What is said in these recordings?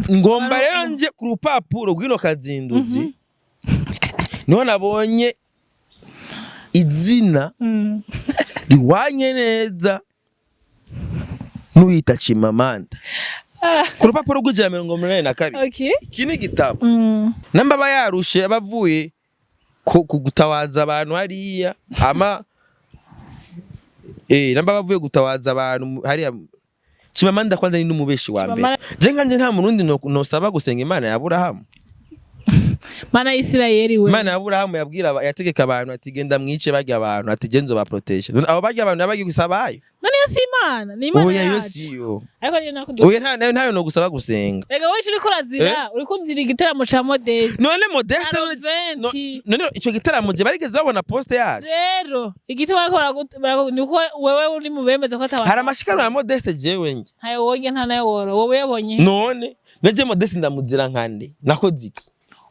Birasanzwe. Ngomba rero nje ku rupapuro rw'ino kazinduzi, niho nabonye izina rihwanye neza n'uwita Chimamanda ku rupapuro rw'182. Iki ni igitabo. Namba aba yarushe, aba avuye ku gutabaza abantu hariya, ama namba aba avuye gutabaza abantu hariya. Chimamanda kwanza ni n'umubeshi wa mbere. Je nkanje nta murundi nosaba gusenga Imana ya Aburahamu. Mana y'Isirayeli we. Imana ya Aburahamu yabwira yategeka abantu ati: "Genda mwice barya abantu", ati: "Je nzoba protéger." None abo barya abantu yabagiye gusabayo? None iyo si Imana, ni Imana Oya, iyo yacu. siyo. Ariko niyo nako. Oya, nta nayo, ntayo no gusaba gusenga. Rega wowe uriko urazira, uriko uzira igiteramo ca Modeste. None Modeste Aruventi. None ico gitaramo je barigeze babona poste yacu? Rero igituma bariko ni uko wewe uri mu bemeza ko atabantu. Hari amashikanwa ya Modeste jewe nje? Ntayo woge, nta nayo woro wowe yabonye. None naje Modeste ndamuzira nkande? Nakoze iki?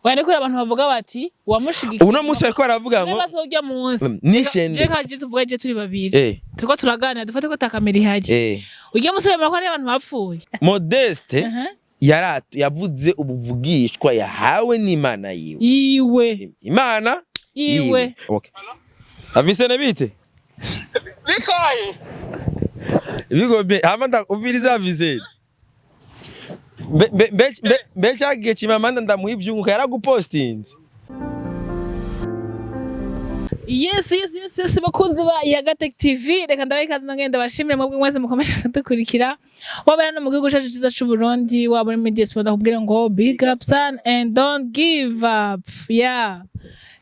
Oya, ni kubera abantu bavuga bati wamushigikiye. Uno munsi bariko baravuga ngo Bazojya munsi. Nishende. Je kaje tuvuga, je turi babiri, turiko turaganira, dufate ko atakamera ihari. Ujya munsi wemera ko hari abantu bapfuye? Modeste yavuze ubuvugishwa yahawe n'Imana yiwe. Yiwe. Imana yiwe. Okay. Avise bite? Bikoye. Ibigo be hama ndakumviriza, Avise. Mbe mbe mbe mbe cyagiye Chimamanda ndamuha ivyunguka yaragupostinze. Yes, bakunzi ba Yagatech TV, reka ndabaha ikaze, nongeye bashimire mwebwe mwese mukomeje kudukurikira, waba ari no mu gihugu cyacu cyiza c'u Burundi, waba uri muri diaspora, ndakubwira ngo big up son and don't give up. Yeah,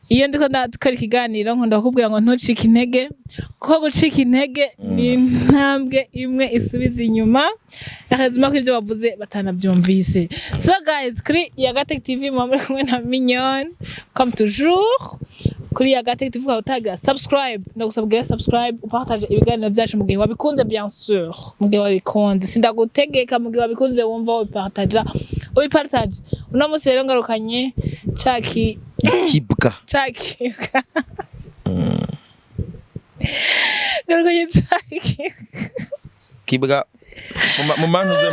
iyo ndiko ndakora ikiganiro nkunda kukubwira ngo ntucike intege, kuko gucika intege ni intambwe imwe isubiza inyuma, akazima ko ibyo wavuze batanabyumvise. So guys, kuri Yagatech TV muba muri kumwe na Mignonne comme toujours. Kuri Yagatech TV ukaba utagira subscribe, ndagusaba ugire subscribe, upartage ibiganiro byacu mu gihe wabikunze, bien sûr mu gihe wabikunze, sindagutegeka, mu gihe wabikunze wumva wabipartaja, ubipartage. Uno munsi rero ngarukanye caki Kibwa. Cakibwa, ngarukanye cakibwa. Kibwa mu mantuze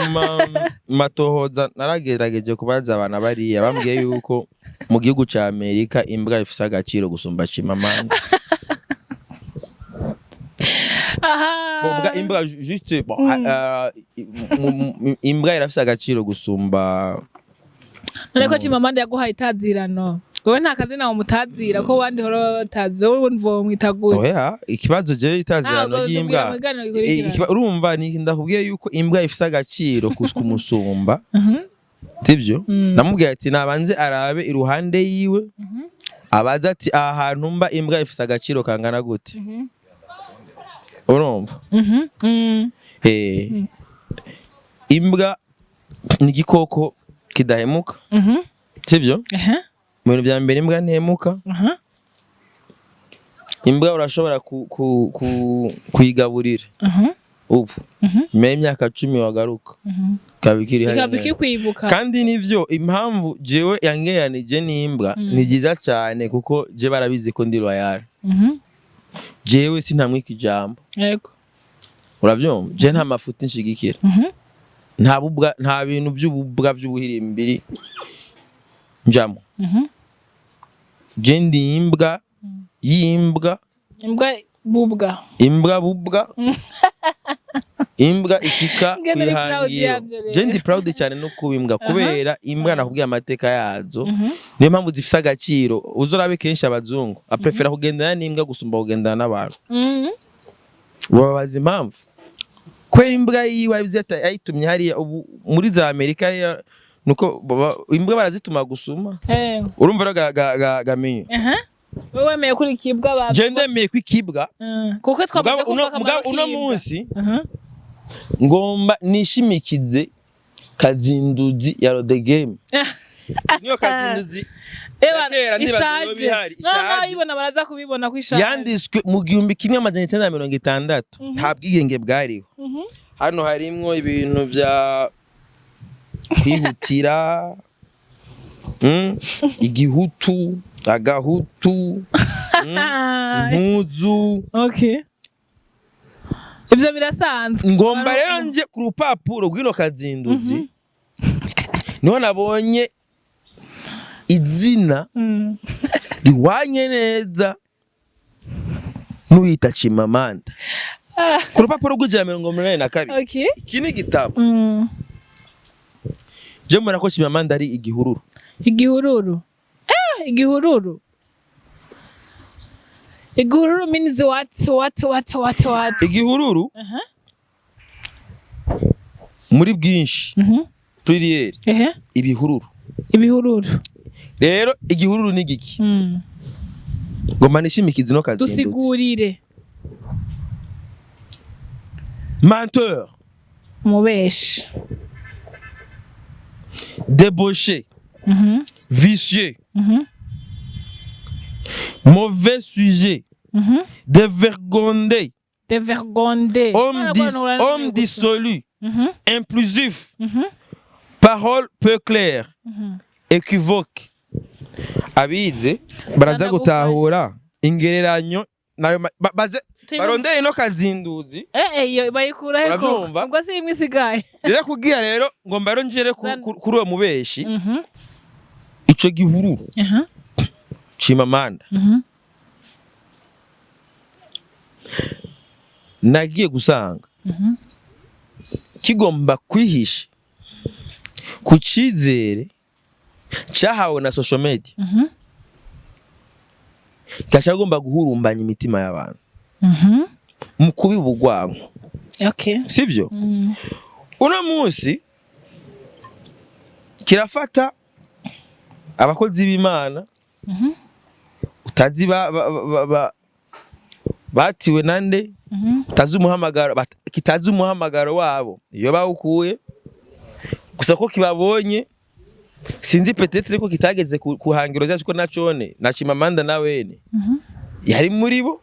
mu matohoza naragerageje kubaza abantu bariya, bambwiye yuko mu gihugu ca Amerika imbwa ifise agaciro gusumba Chimamanda. Bon, imbwa juste bon, imbwa irafise agaciro gusumba. None ko Chimamanda yaguhaye itazirano, wowe nta kazina wamutazira ko wandi hora batazi, wowe wumva wamwita gute? Oya, ikibazo jewe itazirano Ah, ry'imbwa uzobwira mu biganiro bikurikira. Urumva ni ndakubwiye yuko imbwa ifise agaciro kumusumba. Sivyo? Mm. Namubwiye ati nabanze arabe iruhande yiwe, abaza ati: "Aha hantu mba imbwa ifise agaciro kangana gute?" Urumva? Mhm. Mm. Imbwa ni igikoko kidahemuka. Sivyo? Aha. Mu bintu vya mbere, imbwa ntihemuka. Imbwa urashobora kuyigaburira ubu, nyuma y'imyaka 10 wagaruka ikaba ikiri Ikaba hariya. ikikwibuka. Kandi nivyo impamvu jewe yangeranije n'imbwa ni byiza cyane, kuko je barabizi ko ndi loyal. Jewe sintamwika ijambo. Urabyumva, je nta mafuti nshigikira. Nta bubwa, nta bintu by'ububwa by'ubuhirimbiri njamo. Je ndi imbwa y'imbwa. Imbwa bubwa. Imbwa bubwa, imbwa ishika Ngene uri proud kwihangiro. yavyo rero. Je ndi proud cyane no kuba imbwa, kubera imbwa nakubwiye amateka yazo, niyo mpamvu zifise agaciro. Uzorabe kenshi abazungu aprefera kugendana n'imbwa gusumba kugendana n'abantu. Bababaza impamvu, kubera imbwa yiwe ayitumye hariya. Ubu muri za Amerika nuko imbwa barazituma gusuma. Urumva rero gamenyo. Aha. Wowe wemeye kuri ikibwa ba Je ndemeye ko ikibwa. Kuko twamaze Mugabo kumva akamaro mugabo uno k'imbwa. munsi ngomba nishimikize kazinduzi ya Rode Game, niyo kazinduzi Eba, ya kera ndibaza ishaje. niba bihari, No, ishaje. n'abayibona baraza kubibona ko ishaje. Yanditswe mu 1960, nta bwigenge bwariho. Hano harimwo ibintu bya kwihutira, igihutu, agahutu, impuzu. Okay. Ivyo birasanzwe. Ngomba rero nje ku rupapuro rw'ino kazinduzi, Niho nabonye izina rihwanye neza n'uwita Chimamanda ku rupapuro rw'182. Iki ni igitabo. Je mbona ko Chimamanda ari igihururu. Igihururu, igihururu, igihururu means what, what, what, what, what? Igihururu muri bwinshi, pluriel, ibihururu. Ibihururu. Rero igihururu ni giki? Ngoma nishimikizi no kazindutse. Dusigurire. Menteur, umubeshi, débauché, vicieux, mauvais sujet, dévergondé, dévergondé, homme dissolu, impulsif, parole peu claire, équivoque. Abize baraza gutahura ingereranyo nayo baze barondeye ino kazinduzi. Eh, iyo bayikura he koko? Uravyumva? Ubwo si imwe isigaye. Rero kugira rero ngo mbaro ngere kuri uwo mubeshi, ico gihururu Chimamanda, nagiye gusanga kigomba kwihisha ku cizere cyahawe na social media, kigomba guhurumbanya imitima y'abantu mu kubiba urwango. Sibyo? Uno munsi kirafata abakozi b'Imana utazi batiwe nande, utazi umuhamagaro, kitazi umuhamagaro wabo iyo bawukuye, gusa ko kibabonye, sinzi, peut-être ko kitageze ku hangiro ryacu, ko nacone na Chimamanda na wene yari muri bo.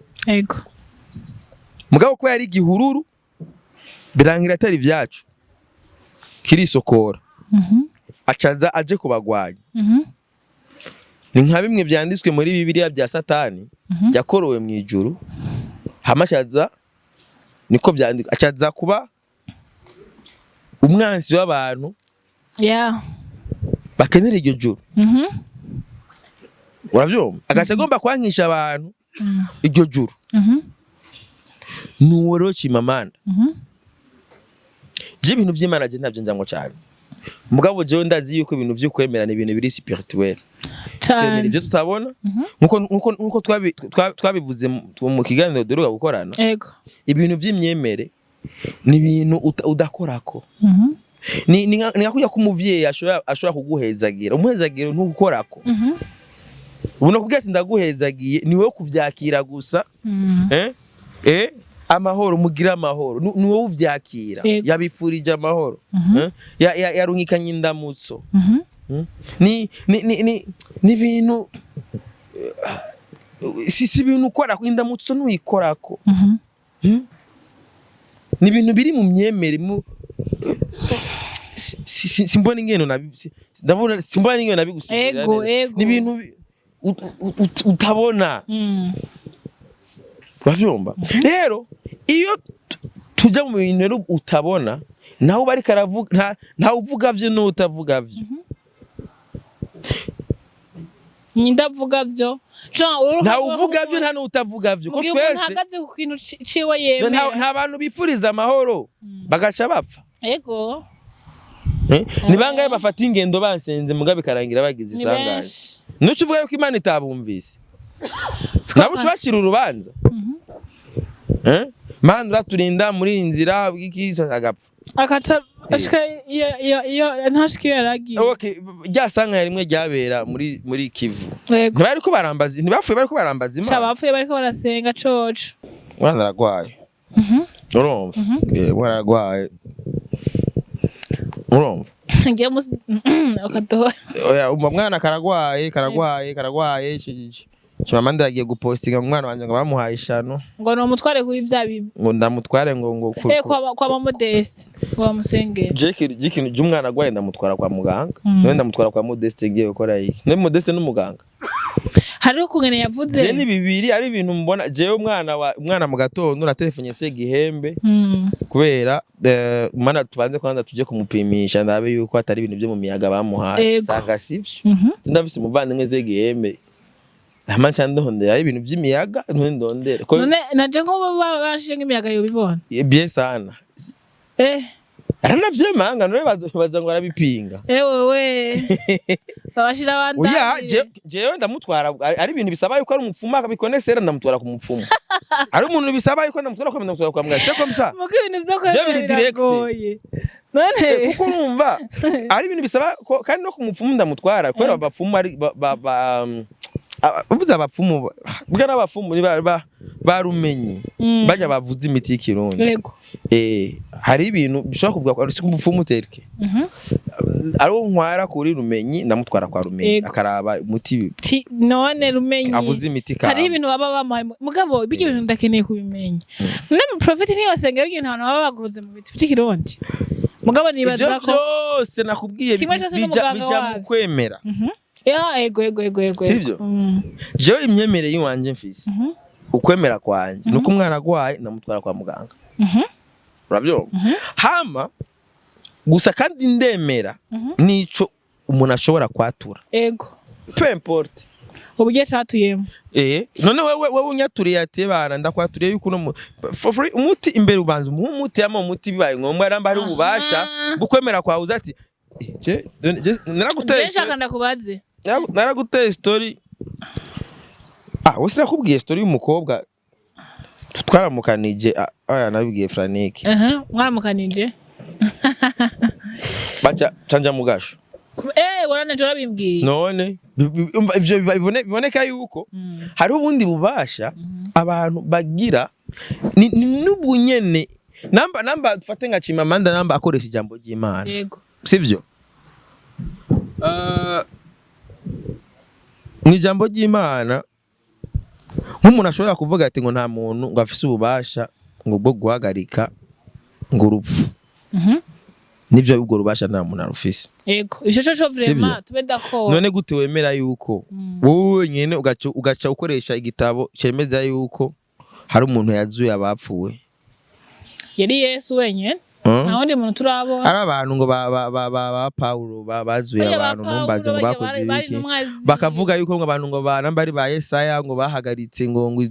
Mugabo ko yari igihururu, birangira atari ibyacu, kirisokora, acaza aje kubagwanya. Ni nka bimwe byanditswe muri Bibiliya bya Satani yakorowe mu ijuru, hama acaza, niko byanditswe, acaza kuba umwansi w'abantu bakenera iryo juru. Urabyumva, agaca agomba kwankisha abantu iryo juru. Nuwo rero Chimamanda. Je ibintu by'Imana je ntabyo nzango cyane, mugabo jewe ndazi yuko ibintu byo kwemera ni ibintu biri spirituel, twemera ibyo tutabona, nkuko twabivuze mu kiganiro duheruka gukorana. Ibintu by'imyemere ni ibintu udakorako. Ni nka kurya k'umuvyeyi ashobora kuguhezagira, umuhezagiro ntugukorako. Ubu nakubwira ati ndaguhezagiye, ni wowe kuvyakira gusa. Amahoro, mugira amahoro. Ni wowe uvyakira. Yabifurije amahoro. Eh? Yarungikanye indamutso. Ni ibintu, si ibintu ukorako, indamutso ntuyikorako. Ni ibintu biri mu myemere mu simbona ingeno ndabona simbona ingeno nabigusigurira neza. Ni ibintu utabona. Uravyumva? Rero iyo tujya mu bintu rero utabona, nawe bariko aravuga, ntawe uvuga vyo n'utavuga vyo. Ndavuga byo Jean Ntawe uvuga vyo, nta n'utavuga vyo, ko mugihe umuntu twese ahagaze ku kintu ciwe yemera. Nta bantu bifuriza amahoro bagaca bapfa. Eh? Ni bangahe bafata ingendo bansenze, mugabe bikarangira bagize Ni isanganya? benshi. Nuco uvuga yuko Imana itabumvise, nabo uca bacira urubanza. Eh? Mana uraturinda muri iyi nzira bw'iki, agapfa. Akaca ashika iyo ntashika iyo yaragiye. Okay, rya sanganya rimwe ryabera muri Kivu, ntibariko barambaza, ntibapfuye bariko barambaza Sha, Imana. bapfuye bariko barasenga coco. Umwana aragwaye. Urumva? Eh, umwana aragwaye, urumva? Ngiye musi akadoha. Oya, umva, mwana karagwaye, karagwaye, karagwaye. Chimamanda yagiye gupostinga ngo umwana wanje ngo bamuhaye ishano. Ngo ni umutware kuri bya bibi. Ngo ndamutware ngo Kwa Modeste ngo bamusengere. Je ikintu cy'umwana agwaye ndamutwara kwa muganga. Niwe ndamutwara kwa Modeste ngiye gukora iki? Niwe Modeste n'umuganga. Hariho ukungene yavuze. Je ni bibiri, ari ibintu mbona jewe. Umwana wa umwana mu gatondo natelefonye Segihembe kubera mana tubanze kwanza tuje kumupimisha, ndabe yuko atari ibintu byo mu miyaga bamuhaye. Sanga sivyo. Ndafise umuvandimwe Zegihembe, hama nca ndondera ibintu vy'imiyaga, ntondondere ko. None naje nko bashije nk'imiyaga yobibona? Bien sana. Aranavyemanga. None baza ngo arabipinga. Ewe we, babashira Oya. abandanye. Jewe ndamutwara ari ibintu bisaba yuko ari umupfumu akabikonesera, ndamutwara ku mupfumu. Ari umuntu bisaba yuko ndamutwara kwa muganga, c'est comme ça. Muko ibintu vyo Je kwemera biri direct. biragoye none. Kuko urumva ari ibintu bisaba kandi no ku mupfumu ndamutwara kubera abapfumu ari uvuze abapfumu bwa n'abapfumu ni barumenyi bajya bavuza imiti y'ikirundi. Hari ibintu bishobora kuvuga ko ari si umupfumu terke ari uwo ntwara kuri Rumenyi, ndamutwara kwa Rumenyi akaraba umuti. Ti none Rumenyi Avuza imiti kama. Hariho ibintu baba bamuhaye, mugabo bijya ibintu ndakeneye kubimenya. None profeti ntiyosenga ibintu abantu baba baguruze mu biti vy'ikirundi? Mugabo Ivyo nibaza ko vyose nakubwiye kimwe cyose bija n'umuganga bija mu wavyo. kwemera. Ya, ego. Sivyo? Jewe imyemerere y'iwanje mfise, ukwemera kwanje nuko umwana agwaye ndamutwara kwa muganga. Urabyumva? Hama gusa kandi ndemera nico umuntu ashobora kwatura, peu importe. Uburyo catuyemo. None wewe unyaturiye ati: "Bana, ndakwaturiye yuko uno for free umuti imbere." Ubanza umuha umuti, ama umuti bibaye ngombwa namba hari ububasha bukwemera kwawe uza ati je Je naraguteye nshaka ndakubaze. Naraguteye story. Wese nakubwiye story y'umukobwa twaramukanije. Aya nabibwiye Franike. Aha, mwaramukanije. Baca canja mugasho. Waranaje warabimbwiye. None umva, ivyo biboneka yuko hariho ubundi bubasha abantu bagira ni n'ubunyene namba dufate nka Chimamanda, namba akoresha ijambo ry'Imana, sivyo? Mu ijambo ry'Imana, nk'umuntu ashobora kuvuga ati ngo nta muntu ngo afise ububasha ngo bwo guhagarika ngo urupfu, nivyo, ubwo rubasha nta muntu arufise. Yego, ico co vraiment Sivyo? tube d'accord. None gute wemera yuko wowe wenyine ugaca ukoresha igitabo cemeza yuko hari umuntu yazuye abapfuye? Yari Yesu wenyene. Nta wundi muntu turabona. Ari abantu ngo ba Paulo bazuye Barya ba abantu, ntumbaze ngo Pawulo, barya bakoze bari ibiki. intumwa ziwe. Bakavuga yuko ngo abantu ngo namba ari ba Yesaya ngo bahagaritse ngo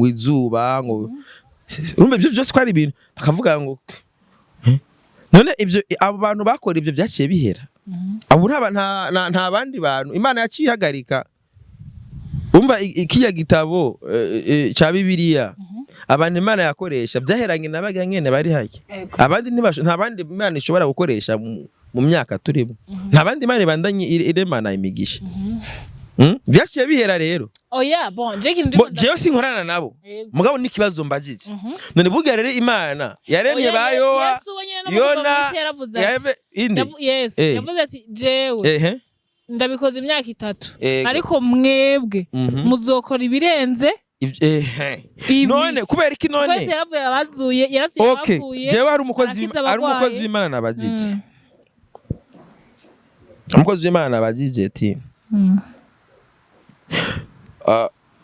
izuba, ngo urumva ibyo byose ko ari ibintu bakavuga ngo eh? None ibyo abo bantu bakora, ibyo byaciye bihera. Abo nta bandi bantu Imana yaciye ihagarika. Umva, kiriya gitabo ca Bibiliya, abantu Imana yakoresha byaheranye na barya nyene bari harya. Abandi nta bandi Imana ishobora gukoresha mu myaka turimo. Nta bandi Imana ibandanye iremana imigisha. Byaciye bihera rero. Oya, bon, je kintu Bo, ndiko jewe sinkorana nabo, mugabo n'ikibazo mbajije. None burya rero Imana yaremye Oya, ba Yowa, Yesu wenyene no mu kuva Yona, mw'isi yaravuze ati inde? Yesu yavuze ati: "Jewe ndabikoze imyaka 3, ariko mwebwe muzokora ibirenze ibi." None kubera iki Kuko Yesu none? yaravuye abazuye, yarasuye abapfuye, Jewe hari umukozi arakiza hari umukozi abarwayi. w'Imana nabajije. Umukozi w'Imana nabajije ati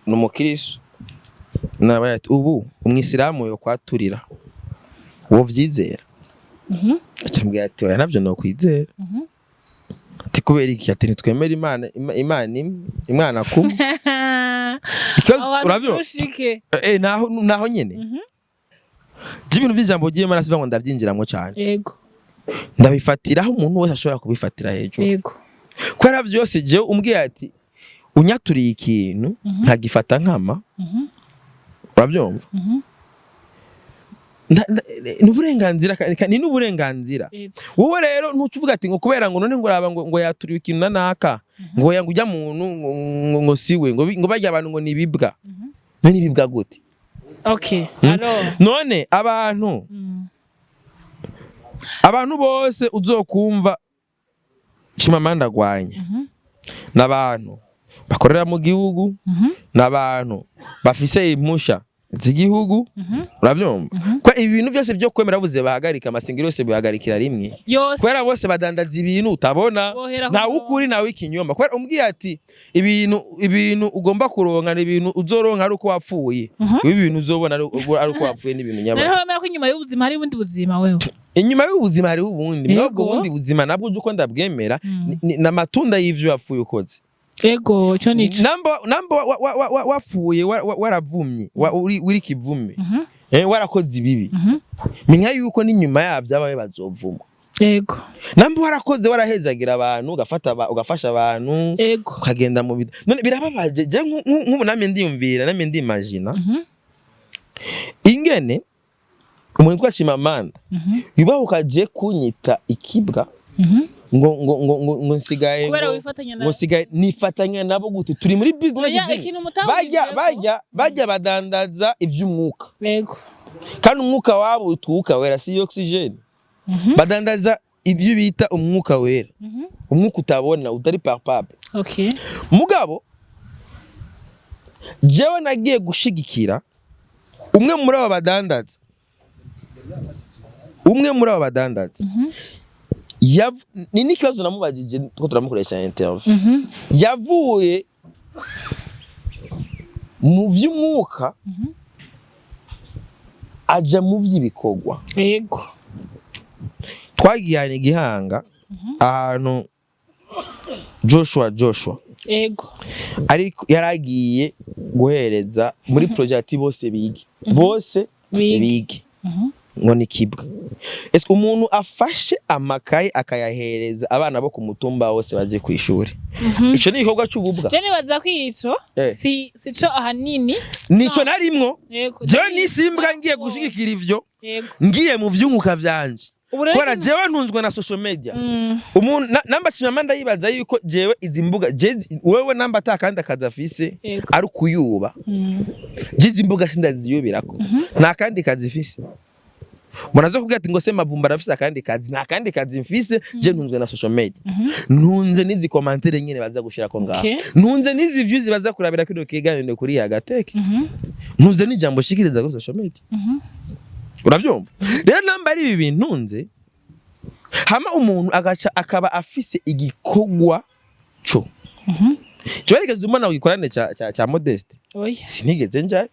ni umukristo, nabaye ati: "Ubu umwisilamu yo kwaturira uwo vyizera?" Acambwira ati: "Oya, navyo nokwizera." Ati: "Kubera iki?" Ati: "Ntitwemera Imana Imana imwe, Imana kumwe." Ikibazo Aho hantu urabyumva? ntushike. Naho nyene je ibintu vy'ijambo ry'Imana sivuga ngo ndavyinjiramwo cane. Ndabifatiraho umuntu wese ashobora kubifatira hejuru. Kubera byose jewe umbwiye ati unyaturiye ikintu, nkagifata nkama. Urabyumva? Ni uburenganzira ni n'uburenganzira. Wowe rero ntuca uvuga ati ngo kubera ngo none ngo uraba ngo yaturiwe ikintu na naka, ngo ya ngo ujya muntu ngo siwe, ngo barya abantu ngo ni ibibwa. None ibibwa gute? Okay. Alors. None abantu abantu bose uzokumva Chimamanda agwanya n'abantu bakorera mu gihugu, n'abantu bafise impusha. z'igihugu. Urabyumva ko ibi bintu byose byo kwemera buze bahagarika amasengero yose, bihagarikira rimwe yose. Kubera bose badandaza ibintu utabona. Bohera ku Ntawe ukuri, nawe ikinyoma, kubera umbwiye ati ibintu ugomba kuronka ni ibintu uzoronka ari uko wapfuye. Ibi bintu uzobona ari uko wapfuye ni ibintu Noneho nyabona. wemera ko inyuma y'ubuzima hari ubundi buzima wewe? Inyuma y'ubuzima hariho ubundi. Mwebwe ubundi buzima nabwo uje uko ndabwemera ni amatunda y'ivyo wapfuye ukoze. Ego, ico nico. Namba wapfuye waravumye, uri kivume, warakoze ibibi, menya yuko n'inyuma yavyo abawe bazovumwa. Namba warakoze, warahezagira abantu, ugafata ugafasha abantu, ukagenda mu bida. None birababaje, je nk'ubu namye ndiyumvira, namye ndimagina ingene umuntu witwa Chimamanda yubahuka je kunyita ikibwa, ngo nsigaye Kubera ngo wifatanya na ngo nsigaye nifatanya nabo gute? Turi muri business Oya, zimwe. ikintu Bajya mutahuriyeko. bajya badandaza ivy'umwuka, kandi umwuka wabo utwuka wera, si oxygen. Badandaza ibyo bita umwuka wera, umwuka utabona, utari palpable. Mugabo jewe nagiye gushigikira umwe muri abo badandaza, umwe muri abo badandaza. Ni n'ikibazo namubajije ko turamukoresha interview. Yavuye mu vy'umwuka aja mu vy'ibikorwa. Twagiye ahantu igihanga, ahantu Joshua ariko yaragiye guhereza muri projet ati bose bige, bose Bige. bige. Ngo ni kibwa. Ese umuntu afashe amakaye akayahereza abana bo ku mutumba wose baje ku ishuri, ico ni igikorwa c'ububwa? Je nibaza ko ico si co ahanini. Nico narimwo. Jewe nisimbwa ngiye gushigikira ivyo, ngiye mu vyunguka vyanje, Ubu rero kubera jewe ntunzwe na social media. Umuntu namba Chimamanda yibaza yuko jewe izi mbuga wewe namba ata kandi akazi afise ari ukuyuba, je izi mbuga sindaziyubirako, nta kandi kazi mfise. Munazo kubwira ati ngo se Mavumba arafise akandi kazi? Nta kandi kazi mfise. Je ntunzwe na social media, ntunze n'izi commentaire nyene baza gushirako ngaho, ntunze n'izi views baza kurabira kino kiganiro kuri Yagateke, ntunze n'ijambo shikiriza kuri social media. Urabyumva rero, namba ari ibi bintunze, hama umuntu agaca akaba afise igikorwa co cyo umbona gikorane ca Modeste? Oya. Sinigeze njayo.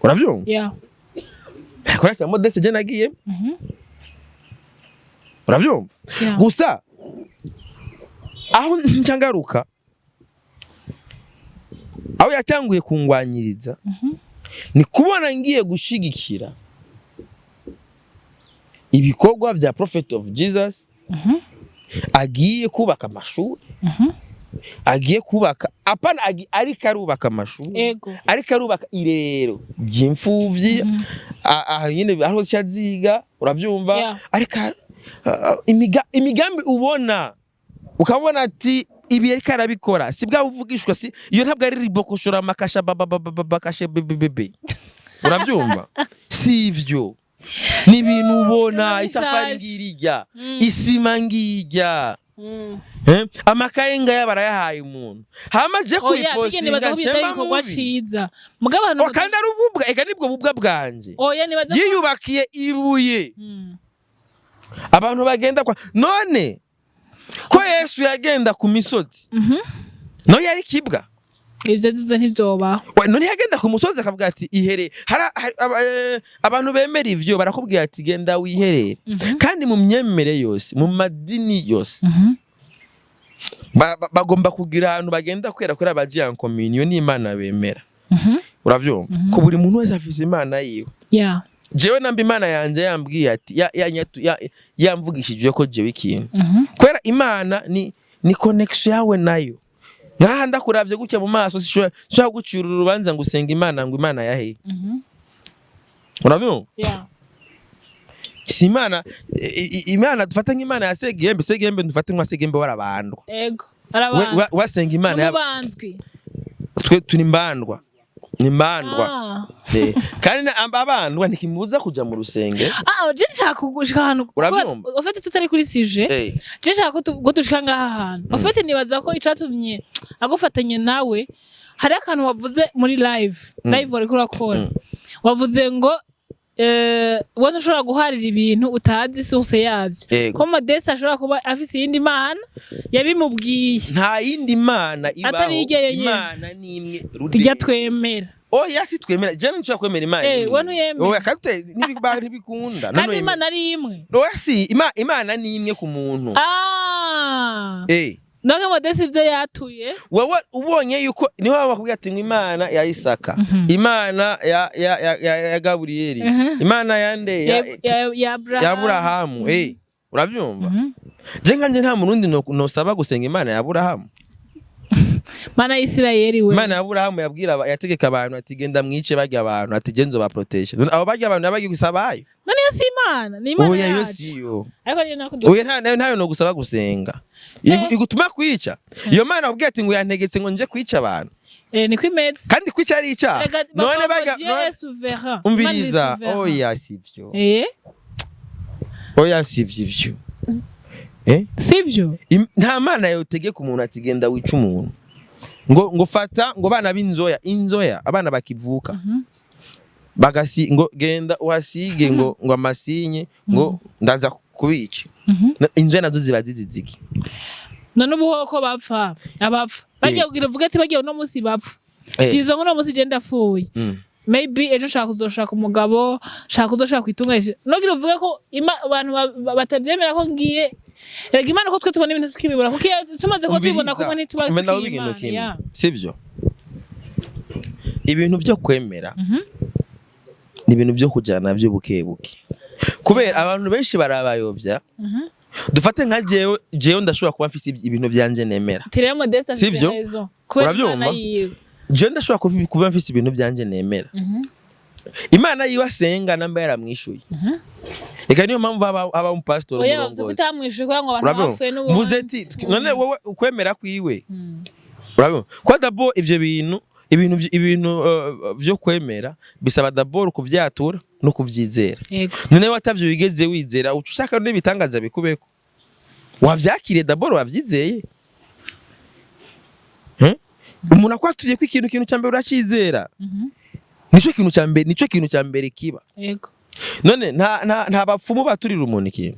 Urabyumva? Yeah. Igikorane ca Modeste je nagiye. Urabyumva? Yeah. Gusa aho nca ngaruka, aho yatanguye kungwanyiriza, ni kubona ngiye gushigikira ibikorwa vya Prophet of Jesus, agiye kubaka amashuri, agiye kubaka, apana ariko arubaka amashuri, ariko arubaka irerero ry'imfuvyi, aha nyine aho ziga, urabyumva? Yeah. Ariko imigambi ubona, ukabona ati ibi ariko arabikora, si bwa buvugishwa, si iyo, ntabwo ari ribokoshora amakasha babababakashe bebebebe, urabyumva? Si ivyo, ni ibintu ubona, Bishaje. Itafari ngirirya, isima ngirya, amakaye ngaya barayahaye umuntu, hama je Oya, bige nibaza kubipostinga ko bitari cemba igikorwa mubi. ciza, mugabo abantu Oh, kandi ari ububwa, eka nibwo bubwa bwanje. Oya, nibaza ko Yiyubakiye ibuye, abantu bagenda kwa none ko Yesu yagenda ku misozi, nawe yari kibwa? Ivyo vyose ntivyobaho. None yagenda ku musozi akavuga ati ihere. Abantu bemera ivyo barakubwira ati genda wiherere. Kandi mu myemere yose, mu madini yose, bagomba kugira ahantu bagenda kwera kuri abagiye en communion n'Imana bemera. Uravyumva ko buri muntu wese afise Imana yiwe. Jewe namba Imana yanje yambwiye ati yamvugishije ko jewe ikintu, kubera Imana ni connection yawe nayo. Nkaha ndakuravye gutya mu maso, sishobora gucira urubanza ngo usenga Imana, ngo Imana yahe. Urabyumva? Yeah. Si Imana Imana dufate nk'Imana ya Segembe. Segembe dufate nka Segembe warabandwa. Ego, arabandwa. Wasenga Imana N'umubanzwi. Twe turi mbandwa. Ni mandwa. Ah. Kandi abandwa ntikimubuza kuja mu rusenge. Ah, je nshaka gushika ahantu. Urabyumva? Ufite tutari kuri sujet. Je nshaka ko dushika ngaha hantu. Ufite nibaza ko icatumye agufatanye nawe, hari akantu wavuze muri live. Live wariko urakora. Wavuze ngo wowe ntushobora guharira ibintu utazi source yavyo. Ko Modeste ashobora kuba afise iyindi mana yabimubwiye. Nta yindi mana ibaho. Atari irya yenyene. Imana ni imwe. Tujya twemera. Oya, si twemera, je nshobora kwemera imana imwe. Wowe ntuyemera. Oya, kandi ntibikunda. Kandi Imana ari imwe. Oya, si Imana ni imwe ku muntu. Ah. Donc Modeste ivyo yatuye. Wowe ubonye yuko niho baba bakubwira ati ngo Imana ya Isaka, Imana ya Gaburiyeli, Imana ya nde, ya Abraham. Ya Aburahamu, urabyumva? Je nkanje nta murundi nosaba gusenga Imana ya Aburahamu. Mana ya Isirayeli we. Imana ya Aburahamu yabwira yategeka abantu ati: "Genda mwice barya abantu", ati: "Je nzoba protéger." None abo barya abantu yabagiye gusabayo? None iyo si Imana, ni Imana Oya, iyo yacu. siyo. Ariko niyo nako. Oya, nta nayo, ntayo no gusaba gusenga. Igutuma kwica iyo Mana bakubwira ati ngo yantegetse ngo nje kwica abantu. Niko imeze. Kandi kwica ari icyaha. Rega, none bavuga ngo barya Dieu none est souverain. Imana iri Umviriza. souverain. Oya, sibyo. Oya, sibyo ivyo. Sibyo. Nta mana yotegeka umuntu ati: "Genda wica umuntu", ngo fata ngo bana b'inzoya, inzoya, abana bakivuka, bagasi ngo genda uhasige ngo amasinye, ngo ndaza kubica. Inzoya nazo ziba ziziziki? None ubu hoko bapfa, abapfa bagiye kugira uvuge ati bagiye uno munsi bapfa. Byiza ngo uno munsi je ndapfuye. Maybe ejo nshaka kuzoshaka umugabo, nshaka kuzoshaka kwitunganisha, nogira uvuge ko abantu batavyemera ko ngiye. Erega Imana ko twe tubona ibintu tukibibona, kuko iyo tumaze kuba tubibona kumwe ntituba Umva, tukiri ndavuga ikintu Imana kimwe, ya. Sibyo, ibintu byo kwemera ni ibintu byo kujyana nabyo buke buke, kubera abantu benshi barabayobya. Dufate nka jewe ndashobora kuba mfise ibintu byanje nemera. Tiremo Modeste afise Sivyo? raison kubera Urabyumva? Imana yiwe. Jewe ndashobora kuba mfise ibintu byanje nemera. Imana yiwe asenga namba yaramwishuye. Reka niyo mpamvu haba umupasitori, Oya, bavuze ko umurongozi. utamwishuye kubera ngo abantu Urabyumva? bapfuye n'ubundi. Mvuze ati none wowe ukwemera kwiwe, urabona ko d'abord ivyo bintu, ibintu vyo kwemera bisaba d'abord kuvyatura no kuvyizera. None watavyo wigeze wizera, uca ushaka n'ibitangaza bikubeko? Wavyakiriye d'abord, wavyizeye? Umuntu akwatuye ko ikintu cya mbere uracizera. Nico kintu cya mbere kiba. None nta bapfumu baturira umuntu ikintu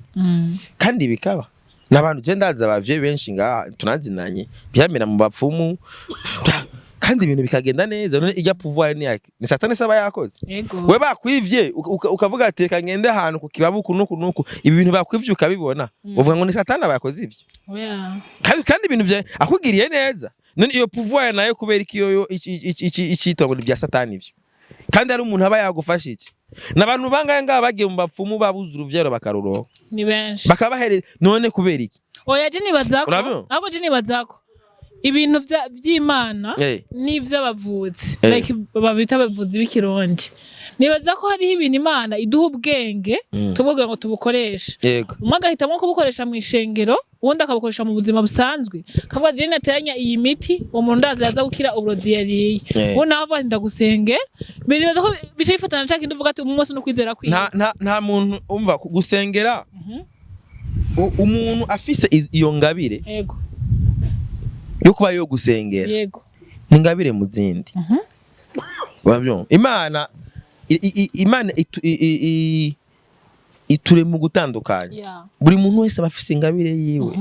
kandi bikaba? N'abantu je ndazi, abavyeyi benshi ngaha tunazinanye, byamera mu bapfumu kandi ibintu bikagenda neza. None irya pouvoir ni yake? Ni Satani saba yakoze. We bakwivye, ukavuga ati: "Reka ngende ahantu ku kibabu nuku nuku", ibi bintu bakwivye ukabibona, uvuga ngo ni Satani abakoze ivyo? Oya. Kandi ibintu vya akugiriye neza. None iyo pouvoir nayo kubera iki yoyo icitwa ngo ni bya Satani ivyo, kandi ari umuntu aba yagufasha iki? N'abantu bangahe ngaba bagiye mu bapfumu babuze uruvyaro bakaruronka? Ni benshi. Bakabahereza. None kubera iki? Oya, je nibaza ko Urabibona? ahubwo je nibaza ko ibintu vy'Imana n'ivy'abavuzi, like babita abavuzi b'ikirundi, nibaza ko hariho ibintu Imana iduha ubwenge tububwira ngo tubukoreshe. Umwe agahitamo kubukoresha mu ishengero, uwundi akabukoresha mu buzima busanzwe, akavuga: "Je nateranya iyi miti, uwo muntu ndaza yaza gukira uburozi yariye." Uwo nawe avuga ati: "Ndagusenge." Nibaza ko bice bifatana na ca kindi uvuga ati umunsi wose no kwizera kwiwe. Nta muntu umva gusengera umuntu afise iyo ngabire yo kuba yo gusengera, ni ingabire mu zindi. Urabyumva? Imana Imana iture mu gutandukanya. Buri muntu wese aba afise ingabire yiwe.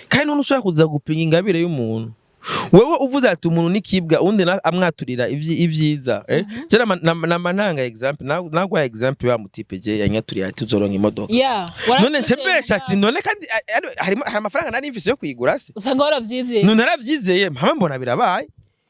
Kandi none ushobora kuza gupinga ingabire y'umuntu? Wewe uvuze ati umuntu nikibwa, undi amwaturira ibyiza. Je nama ntanga exemple, nagwa exemple wa mutipe je yanyaturiye ati uzoronka imodoka. None ncembesha ati none kandi harimo hari amafaranga nari mfise yo kuyigura se? Usanga waravyizeye. None naravyizeye, mpama mbona birabaye,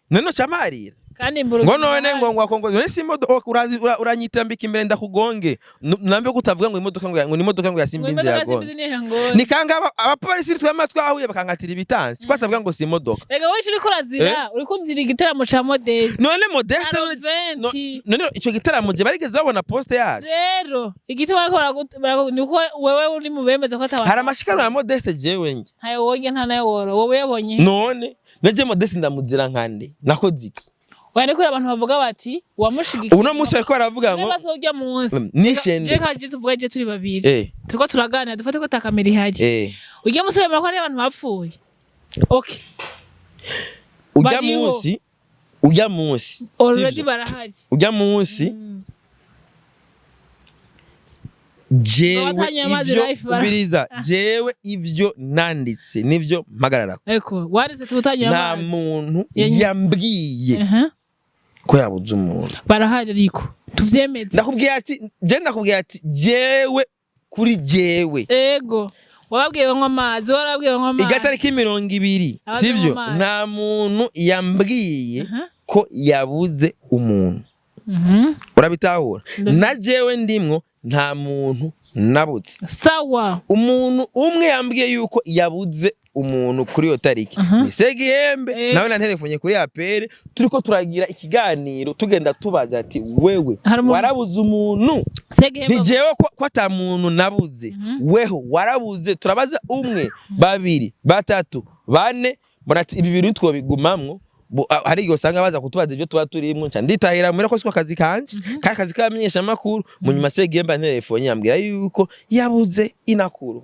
none noca mparira. Kandi mbura. Ngo none ngo ngo none si imodoka urazi uranyitambika imbere ndakugonge. Nambe ko utavuga ngo imodoka ngo ni imodoka ngo yasimba inzira yagonge. Yagonze. Ni kanga abapolisi twama twahuye bakankatira ibitansi ko atavuga ngo si imodoka. Rega wowe uriko urazira, uriko uzira igiteramo ca Modeste. None Modeste Aroventi. None ico gitaramo je barigeze babona poste yacu? Rero igituma bariko ni uko wewe uri mu bemeza ko atabantu Hari amashikano ya Modeste jewe nge? Ntayo woge, nta nayo woro wowe yabonye. None naje Modeste ndamuzira nkande? Nakoze iki? Oya, ni kubera abantu bavuga bati wamushigikiye. Uno munsi bariko baravuga ngo Niba urya munsi nishende. Reka je tuvuge, je turi babiri, turiko turaganira, dufate ko takamera ihari. Urya munsi uremera ko hariyo abantu bapfuye, okay? Ujya Bariho. munsi, ujya munsi, Already sivyo? barahari. Ujya munsi, jewe Abatanywa amazi ivyo life ubiriza, jewe ivyo nanditse nivyo mpagarara. Eko wanditse tutanywa Nta amazi. muntu yambwiye ko yabuze umuntu. Barahari, ariko tuvyemeze. Ndakubwiye ati je, ndakubwiye ati jewe, kuri jewe, Ego, wababwiye banywa amazi, warababwiye banywa amazi. Igatariki 20, Abanywa sivyo? amazi. Nta muntu yambwiye ko yabuze umuntu. Urabitahura? Na jewe ndimwo, nta muntu nabuze. Umuntu umwe yambwiye yuko yabuze umuntu kuri iyo tariki ni Segihembe. Nawe nanterefonye kuri APR, turiko turagira ikiganiro, tugenda tubaza ati: "Wewe Hari umuntu- warabuze umuntu?" Segihembe. Ni jewe ko ata muntu nabuze, weho warabuze? Turabaza umwe, babiri, batatu, bane, murati ibi bintu twobigumamwo. Hari igihe usanga baza kutubaza ibyo tuba turimwo, nca nditahira muhira ko siko akazi kanje, kandi akazi k'abamenyeshamakuru. Mu nyuma Segihembe anterefonye, yambwira yuko yabuze inakuru,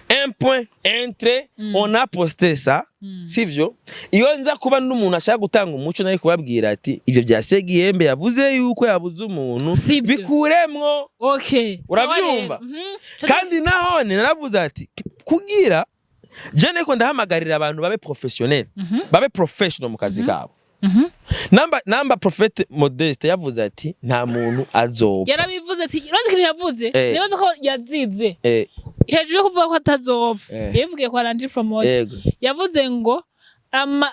un point entre. On a posté ça, sivyo? Iyo nza kuba n'umuntu ashaka gutanga umuco, nari kubabwira ati ibyo bya Segihembe yavuze yuko yabuze umuntu, Sivyo. bikuremwo. Urabyumva? Sawa rero. Kandi nahone naravuze ati kugira je niko ndahamagarira abantu babe professionnel, babe professional mu kazi kabo. Namba Prophète Modeste yavuze ati nta muntu azopfa, Yarabivuze ati, urazi ikintu yavuze? Nibaza ko yazize hejuru yo kuvuga ko atazopfa. Yabivugiye kwa Landry Promoter. Yavuze ngo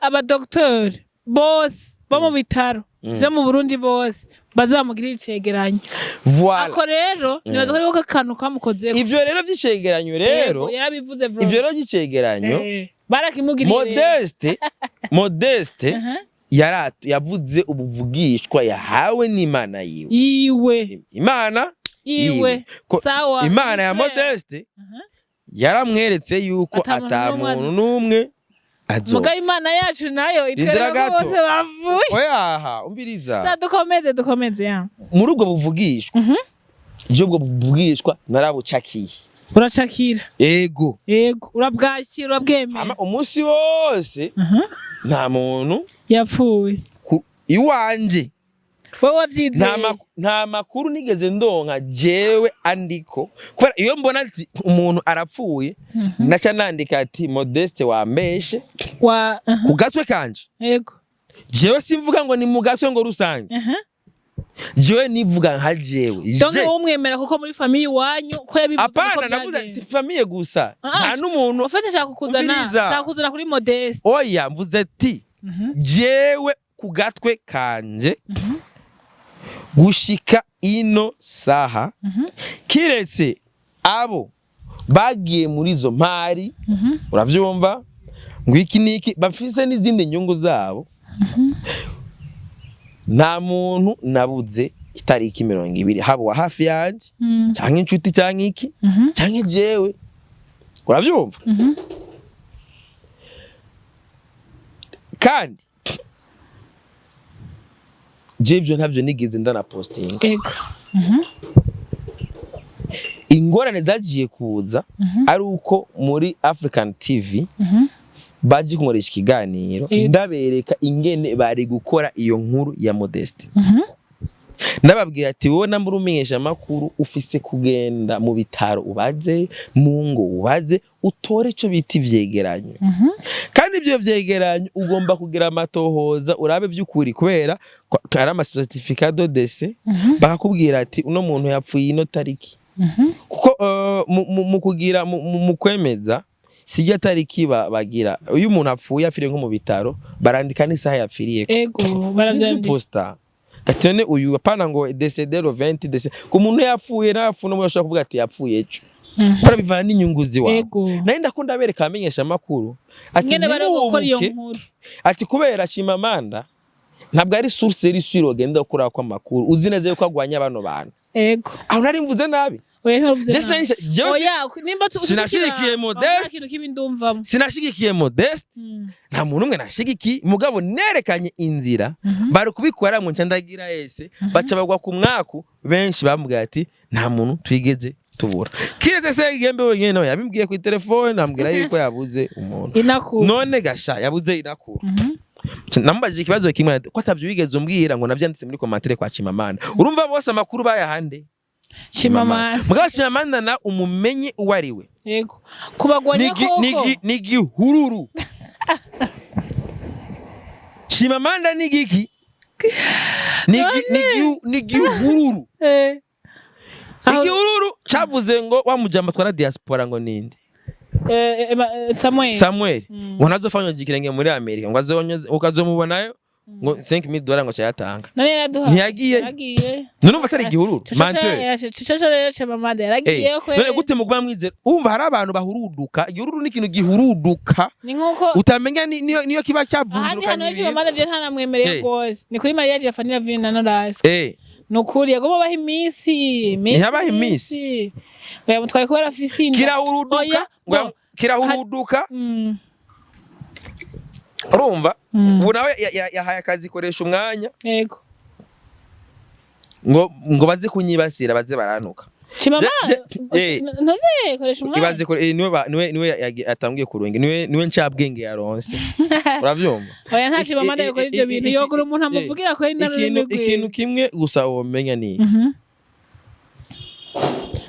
abadoktori bose bo mu bitaro byo mu Burundi bose bazamugirira icegeranyo. Voilà. Ako rero nibaza ko ariko akantu kamukozeko. Ivyo rero vy'icegeranyo rero, Yego, yarabivuze bro. ivyo rero vy'icegeranyo, Barakimugiriye rero. Modeste yavuze ubuvugishwa yahawe n'Imana yiwe. Yiwe. Imana yiwe. Sawa. Imana ya Claire. Modeste yaramweretse yuko Ata muntu ata n'umwe muntu n'umwe azoba. Mugabo Imana yacu nayo Rindira itwereka ko gato. bose bavuye. Oyaha, umviriza. Sa, dukomeze, dukomeze ya. Muri ubwo buvugishwa, je ubwo buvugishwa narabucakiye. Uracakira? Ego. Yego, urabwakira, urabwemera. Ama umunsi wose nta muntu Yapfuye. Iwanje Wowe wavyizeye? Nta makuru nigeze ndonka jewe andiko, kubera iyo mbona ati umuntu arapfuye, naca nandika ati Modeste wambeshe Wa ku gatwe kanje. Jewe simvuga ngo ni mu gatwe ngo rusange. Jewe nivuga nka jewe. Donc wowe umwemera kuko muri famille iwanyu ko yabivuze uko Apana, navuze byagenze. si famille gusa, Ah, nta n'umuntu. Ufite nshaka kukuzana, Umviriza. nshaka kukuzana kuri Modeste. Oya, mvuze ati jewe ku gatwe kanje, gushika ino saha, kiretse abo bagiye muri izo mpari, uravyumva, ngo iki niki, bafise n'izindi nyungu zabo, nta muntu nabuze itariki 20, haba uwa hafi yanje canke inshuti canke iki canke jewe, uravyumva? Kandi je ivyo ntavyo nigeze ndanapostinga. Ingorane zagiye kuza ari uko muri African TV baje kunkoresha ikiganiro, ndabereka ingene bari gukora iyo nkuru ya Modeste. Ndababwira ati wowe nambura umenyesha amakuru, ufise kugenda mu bitaro, ubaze mu ngo, ubaze, utore ico bita ivyegeranyo. Kandi ibyo vyegeranyo ugomba kugira amatohoza, urabe vy'ukuri, kubera ko ari ama certificat de décès, bakakubwira ati uno muntu yapfuye ino tariki, kuko mu kugira mu kwemeza sijya tariki bagira, iyo umuntu apfuye, apfiriye nko mu bitaro, barandika n'isaha yapfiriye. Ego, baravyandika. Posta gatone uyu, apana ngo décédé le 20 décé, ku muntu yapfuye napfuye no ashobora kuvuga ati yapfuye ejo, kubera bivana n'inyungu ziwawe. Nari ndakunda bereka abamenyesha amakuru ati Ingene bari gukora iyo ntimuhubuke, nkuru. ati kubera Chimamanda ntabwo ari source iri sûre, ugenda ukora ko amakuru uzi neza yuko agwanya bano bantu. Aho nari mvuze nabi? Oya, ntiwavuze Je nabi. Jewe Oya, nimba Sinashigikiye Modeste. Nta kintu kibi ndumvamo. Sinashigikiye Modeste. Nta muntu umwe nashigikiye, mugabo nerekanye inzira bari kubikora mu nca ndagira ese baca bagwa ku mwaku. Benshi bambwiye ati nta muntu twigeze tubura kiretse se Gembe wenyine, nawe yabimbwiye ku telefone, ambwira yuko yabuze umuntu. Inakura. None gasha yabuze inakura. Namubajije ikibazo kimwe ati, ko atavyo wigeze umbwira ngo navyanditse muri commentaire kwa Chimamanda. Urumva bose amakuru bayahande? Chimamanda. Mugabo Chimamanda na umumenye uwo ari we. Yego, kubagwanya koko. Ni gihururu. Chimamanda ni giki? Ni gihururu. Igihururu cavuze ngo wa mujama twara diaspora ngo ninde? Samuel. Samuel. Mm. Ngo ntazofanya ikirenge muri Amerika, ngo ukazomubonayo ngo $5000 ngo cayatanga. None yaraduha. Ntiyagiye. Yaragiye. None umva atari igihururu menteur? Cicaca rero Chimamanda yaragiye kwe. None gute muguma mwizera? Umva, hari abantu bahuruduka. Igihururu ni ikintu gihuruduka. Ni nkuko utamenya niyo kiba ahandi cyavundurukanye hantu ibintu. Chimamanda je ntanamwemereye rwose ni kuri mariage ya Fanny Lavine na Norasi. Ni ukuri yagomba baha iminsi iminsi. Ntiyabaha iminsi. Oya, mutwaye kubera afise inda. Kirahuruduka. Oya, ngo bo. Kirahuruduka. Urumva? Ubu nawe yahaye akazi koresha umwanya. Ngo baze kunyibasira, baze barantuka. Chimamanda ntuze koresha umwanya. Ibaze ko niwe yatangiye kurunga, niwe ncabwenge yaronse, uravyumva? Oya, nta Chimamanda yokora ivyo bintu, yogura umuntu amuvugira ko ari Ikintu n'ururimi ikintu rwiwe. Kimwe gusa womenya ni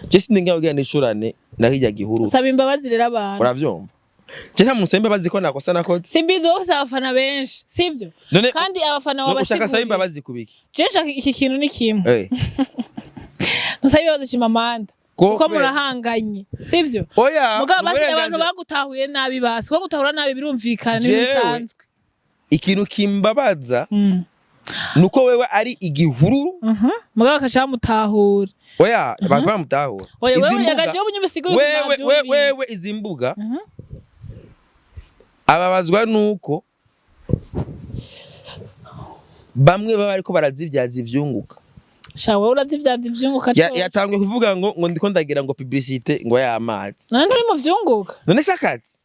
je sindi ngaho kugira nishurane na hirya gihuru. Saba imbabazi rero abantu. Uravyumva? Je nta muntu imbabazi ko nakosa nakoze. Simbizi, wowe ufise abafana benshi, sibyo? None Kandi abafana none ushaka saba wabasiguriye. imbabazi kubiki? Je nshaka iki kintu ni kimwe. Ntusaba imbabazi Chimamanda kuko murahanganye, sibyo? Oya. Mugabo Ni basi abantu uburenganzira. bagutahuye nabi, basi kuko gutahura nabi birumvikana, ni Jewe, bisanzwe. Ikintu kimbabaza nuko wewe ari igihuru. Mugabo bakaca bamutahura. Oya, abantu baramutahura. Oya, Izi wewe mbuga- yagajeho umunyabisiguro. Wewe izi mbuga ababazwa nuko bamwe baba ariko barazibyaza ivyunguka. Sha, wowe urazivyaza ivyunguka. Yatanguye kuvuga ngo ndiko ndagira ngo publicité ngo y'amazi. None nturi mu vyunguka? None se akazi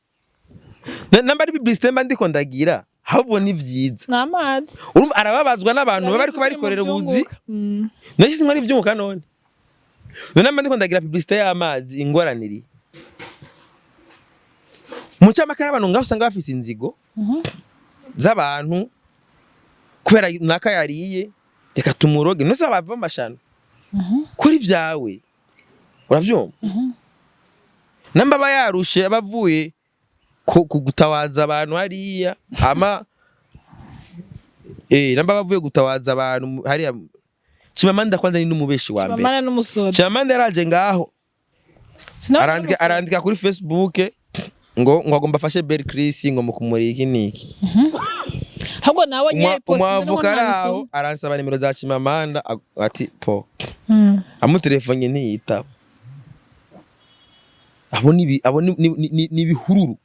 namba ari publicité mba ndiko ndagira, ahubwo ni vyiza. Ni amazi. Urumva arababazwa n'abantu baba bariko barikorera ubuzi. None se ari ivyunguka? None namba ndiko ndagira publicité y'amazi, ingorane iri mu ncamake abantu ngaho usanga bafise inzigo z'abantu kubera naka yariye, reka tumuroge. None se bava mu mashano kuri ivyawe, uravyumva? Namba aba yarushe, aba avuye ku gutabaza abantu hariya ama namba aba avuye gutabaza abantu hariya. Chimamanda kwanza ni n'umubeshi wa mbere. Chimamanda n'umusoda. Chimamanda yaraje ngaho Sinabona arandika n'umusoda. arandika kuri Facebook ngo agomba afashe Bel Chris ngo mukumurika iki niki. Ahubwo nawe nyene post. Umwavoka ari aho aransaba nimero za Chimamanda, ati po amutelefone ntiyitaba. Abo ni abo ni ibihururu.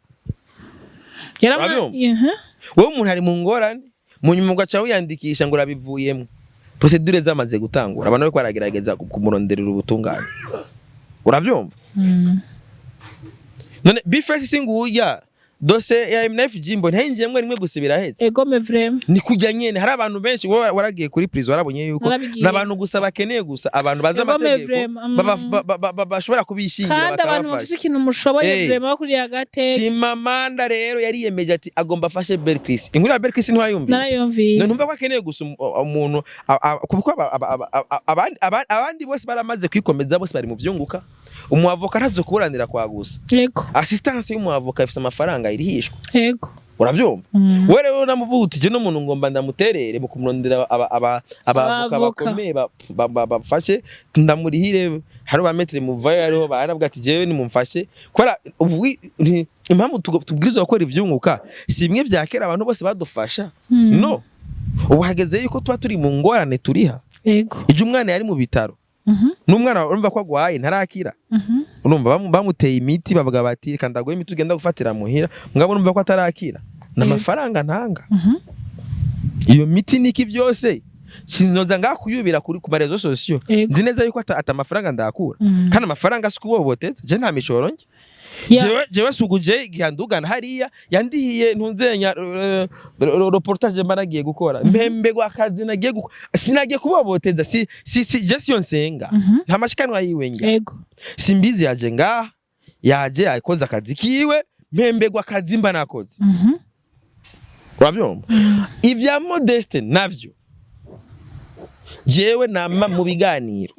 Urabyumva? Wowe umuntu ari mu ngorane, mu nyuma ugaca wiyandikisha ngo urabivuyemo, procédure zamaze gutangura, abantu bariko baragerageza kumuronderera ubutungane, uravyumva? None B-Face singurya dose ya MNF Jimbo ntayinjiyemwo rimwe gusa birahetse. Egome vraiment. Ni kujya nyene hari abantu benshi. Wowe waragiye kuri prison, warabonye yuko Narabigiye. n'abantu gusa bakeneye gusa abantu bazi Egome amategeko vraiment, bashobora kubishingira Kandi abantu bafise bakabafasha. ikintu mushoboye vraiment bakuriye agateka. Chimamanda rero yariyemeje ati agomba afashe Bel Chris. Inkuru ya Bel Chris ntiwayumvise? Narayumvise. None numva ko akeneye gusa umuntu kuko abandi bose baramaze kwikomeza, bose bari mu vyunguka. Umuavoka ntazo kuburanira kwa gusa. Assistance y'umuavoka ifise amafaranga irihishwa. Uravyumva? Wewe rero namuvuga uti je n'umuntu ngomba ndamuterere mu kumurondera abavoka Abavoka. bakomeye bafashe ndamurihire. Hari ba maître muvayo, hariho baravuga ati jewe nimumfashe kubera ubu impamvu tubwirizwa gukora ivyunguka si bimwe vya kera abantu bose badufasha. No ubu hageze yuko tuba turi mu ngorane turiha. Ije umwana yari mu bitaro n'umwana urumva ko agwaye ntarakira. Urumva bamuteye imiti, bavuga bati reka ndaguhe imiti ugenda gufatira muhira, mugabo urumva ko atarakira, ni amafaranga ntanga. Iyo miti niki byose. Sinoza ngaha kuyubira kuri ku ma réseaux sociaux. Nzi neza yuko ata amafaranga ndakura. Kandi amafaranga si kuboboteza, je nta mishoro njye. Jewe suguje igihe andugana hariya yandihiye ntunzenya reportage mba nagiye gukora, mpembegwa akazi nagiye gukora, sinagiye kuboboteza. Si je siyo nsenga. Nta mashikanwa yiwe njya. Simbizi yaje ngaha, yaje yakoze akazi kiwe, mpembegwa akazi mba nakoze. Urabyumva? Ivya Modeste navyo, jewe nama mu biganiro.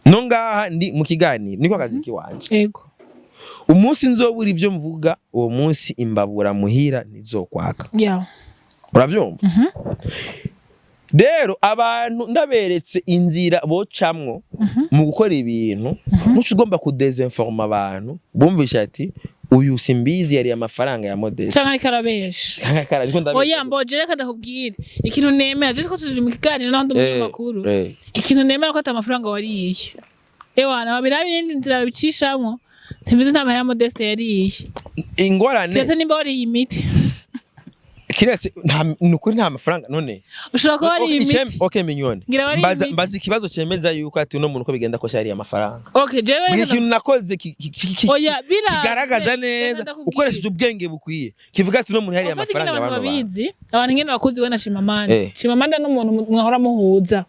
No ngaha ndi mu kiganiro, niko akazi kiwanje. Umunsi nzobura ibyo mvuga, uwo munsi imbabura muhira ntizokwaka. Urabyumva? Mhm. Rero abantu ndaberetse inzira bocamwo mu gukora ibintu. Muco ugomba kudezinforma abantu, bumvisha ati uyu Simbizi yariye amafaranga ya Modeste. Canke ariko arabesha. Kara, ndiko ndabesha. Oya, mboje, reka ndakubwire ikintu nemera. Je ko turi mu kiganiro n'abandi umunyamakuru. Ikintu nemera ko ata amafaranga wariye. Ewana, babiraba iyindi nzira babicishamwo. Simbizi nta mahera Modeste yariye. Ingorane. Kiretse nimba wariye imiti. Kiretse nta, nukuri nta mafaranga none. Ushobora kuba wariye imiti. Okay, Mignone. Ngira wariye Mbaza imiti. mbaza ikibazo cemeza yuko ati uno muntu uko bigenda kose yariye amafaranga. Okay, jewe Mbwira ikintu nakoze Oya, biravye. kigaragaza Reka neza ndakubwire. ukoresheje ubwenge bukwiye, kivuga ati uno muntu yariye Ufata ingene amafaranga abantu bano bantu. babizi, abantu ingene bakuzi we na Chimamanda. Chimamanda n'umuntu mwahora muhuza.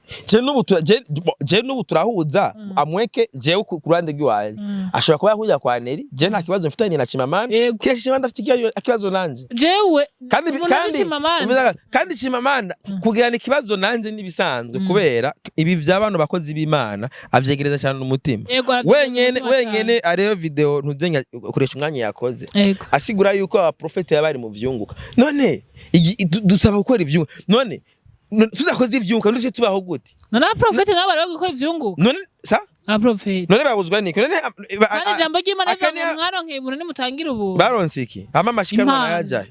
Je n'ubu turahuza amweke jewe ku ruhande rw'iwanje. Ashobora kuba yahuza kwa Neri, je nta kibazo mfitanye na Chimamanda. Kiriya Chimamanda afite ikibazo nanje. Jewe Kandi umuntu kandi azi Chimamanda. Kandi Chimamanda kugirana ikibazo nanje nibisanzwe, kubera ibi vy'abantu bakozi b'Imana avyegereza cyane umutima. Aravyegereza Wenyene umutima wenyene ariyo video ntuzenya ukoresha umwanya yakoze cane. Asigura yuko abaprofete baba bari mu vyunguka. None dusaba gukora ivyunguka, none tudakoze ivyunguka nduce tubaho gute? None abaprofete nabo bari gukora ivyunguka? None sa Abaprofete. None babuzwa niki none? Kandi ijambo ry'Imana rivuga ngo mwaronkeye ubuntu, nimutangira ubuntu. Baronse iki? Hama amashikanwa Impano. nayajaye?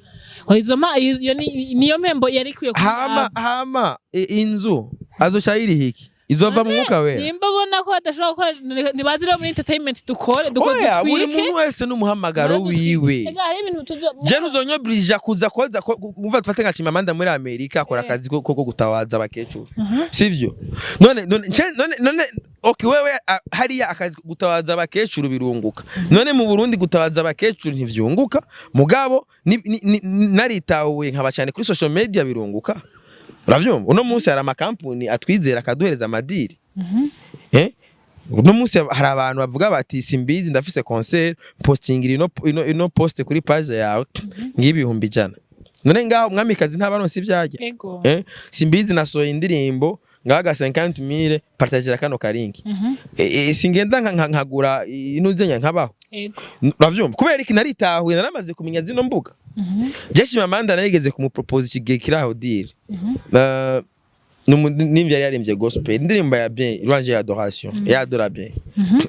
Oya, izo iyo niyo mpembo yari ikwiye Hama kuhabwa. hama inzu azoca yiriha iki? Izova mu mwuka wera? Nimba ubona ko badashobora gukora, nibaze rero muri entertainment dukore Oya, buri dutwike. muntu wese n'umuhamagaro wiwe. Ega, hari ibintu tuzo Je ntuzonyobrija kuza koza umva, dufate nka Chimamanda muri Amerika akora akazi ko gutawaza abakecuru, sivyo? None okay, wewe hariya akazi gutawaza abakecuru birunguka, none mu Burundi gutawaza abakecuru ntivyunguka? Mugabo naritahuye nkaba cyane kuri social media birunguka, uravyumva? Uno munsi hari amakampuni atwizera akaduhereza ama deal. Uno munsi hari abantu bavuga bati Simbizi, ndafise concert, postingira ino post kuri page yawe, ngibi 100,000. None ngaho umwamikazi ntabaronse ivyarya? Ego. Simbizi, nasohoye indirimbo ngaga 50,000, partagera kano karinki. Singenda nkagura inuzenya nkabaho. Uravyumva? Kubera iki? Naritahuye, naramaze kumenya zino mbuga. Je Chimamanda narigeze kumupropose iki gihe kiraho deal. Nimvye yari yaririmbye gospel, indirimbo ya bien, louange ya adoration, ya adora bien.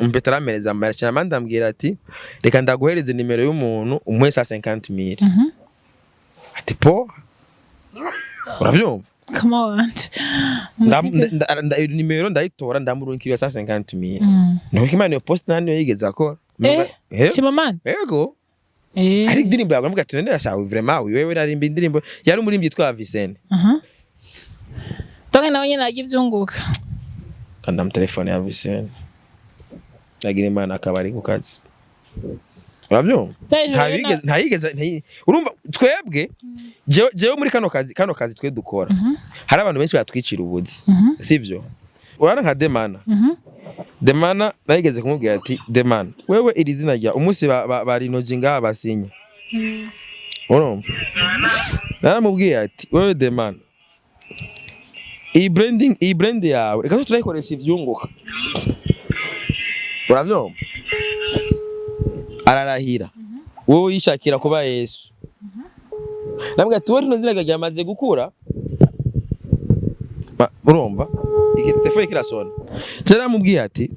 Mpeta aramereza amahera. Chimamanda ambwira ati reka ndaguhereze nimero y'umuntu umuhe 150,000. Ati po, uravyumva? Come on. Nimero ndayitora, ndamurungikira 150,000. Nuko Imana iyo post nta niyo yigeze akora. Chimamanda. Yego. Hari indirimbo yawe, ndavuga ati none yashawe vraiment wewe urarimba indirimbo, yari umurimbyi yitwa Vicente. Donc nawe nyene arya ivyunguka. Kanda mu telefone ya Vicente, agira Imana akaba ari ku kazi, urabyumva? Ntayigeze urumva twebwe jewe muri kano kazi twe dukora, hari abantu benshi batwicira ubuzi, sivyo? Urabona nka Demana. Demana nayigeze kumubwira ati Demana, wewe iri zina rya umunsi barinoje ngaha basinya, urumva? Naramubwiye ati wewe Demana, iyi branding, iyi brand yawe, reka turayikoresha ivyunguka, uravyumva? Ararahira, wowe yishakira kuba Yesu. Namubwira ati wowe rino zina ryawe ryamaze gukura. Urumva telefone kirasona. Je naramubwiye ati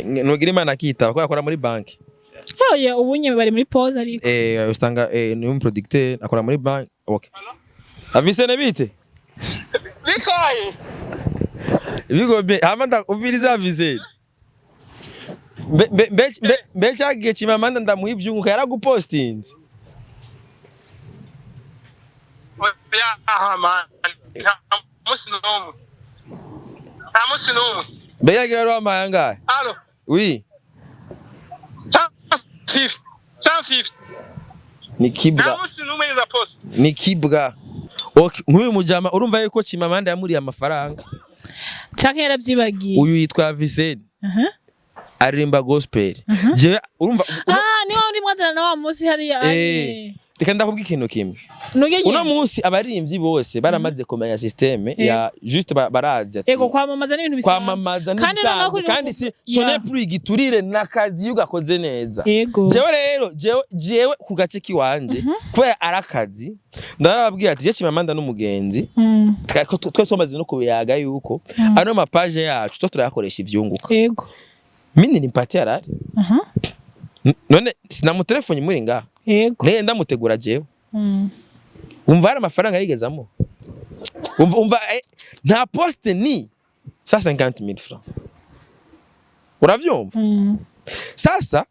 nugira Imana akitaba ko akora muri banki. Oya, ubu nyene bari muri pause ariko. Usanga ni umu producteur akora muri banki. Okay, Avisene, bite? Bikoye. Ibigo be hama ndakumviriza Avisene. Mbe cyagiye Chimamanda ndamuha ivyunguka yaragupostinze? Oya, man. Nta Munsi n'umwe, nta munsi n'umwe. Mbega wari wampaye angahe? Allo? Oui. 150, 150. Ni Nta kibwa. munsi n'umwe yeza post. Ni kibwa. Okay, nk'uyu mujama urumva yuko Chimamanda yamuriye amafaranga. Canke yaravyibagiye. Uyu yitwa Vincent, aririmba gospel. Jewe urumva Ah, niwe uri mwazana na wa munsi hariya. Eh. Reka ndakubwira ikintu kimwe. Nuge. Uno munsi abaririmbyi bose baramaze kumenya système ya juste barazi ati Ego, kwamamaza n'ibintu bisanzwe. Kwamamaza Kandi noneho n'ibisanzwe kandi si ce n'est plus igiturire, n'akazi iyo ugakoze neza. Jewe rero jewe ku gace kiwanje, kubera ari akazi, ndarababwira ati je Chimamanda n'umugenzi, twe twamaze no kubiyaga yuko ano ma page yacu two turayakoresha ivyunguka. Mini ni parti yarari. None sinamutelefone muri ngaha? Neye ndamutegura jewe. Umva, hari amafaranga yigezamo, umva, nta poste ni 150,000 francs, uravyumva? Sasa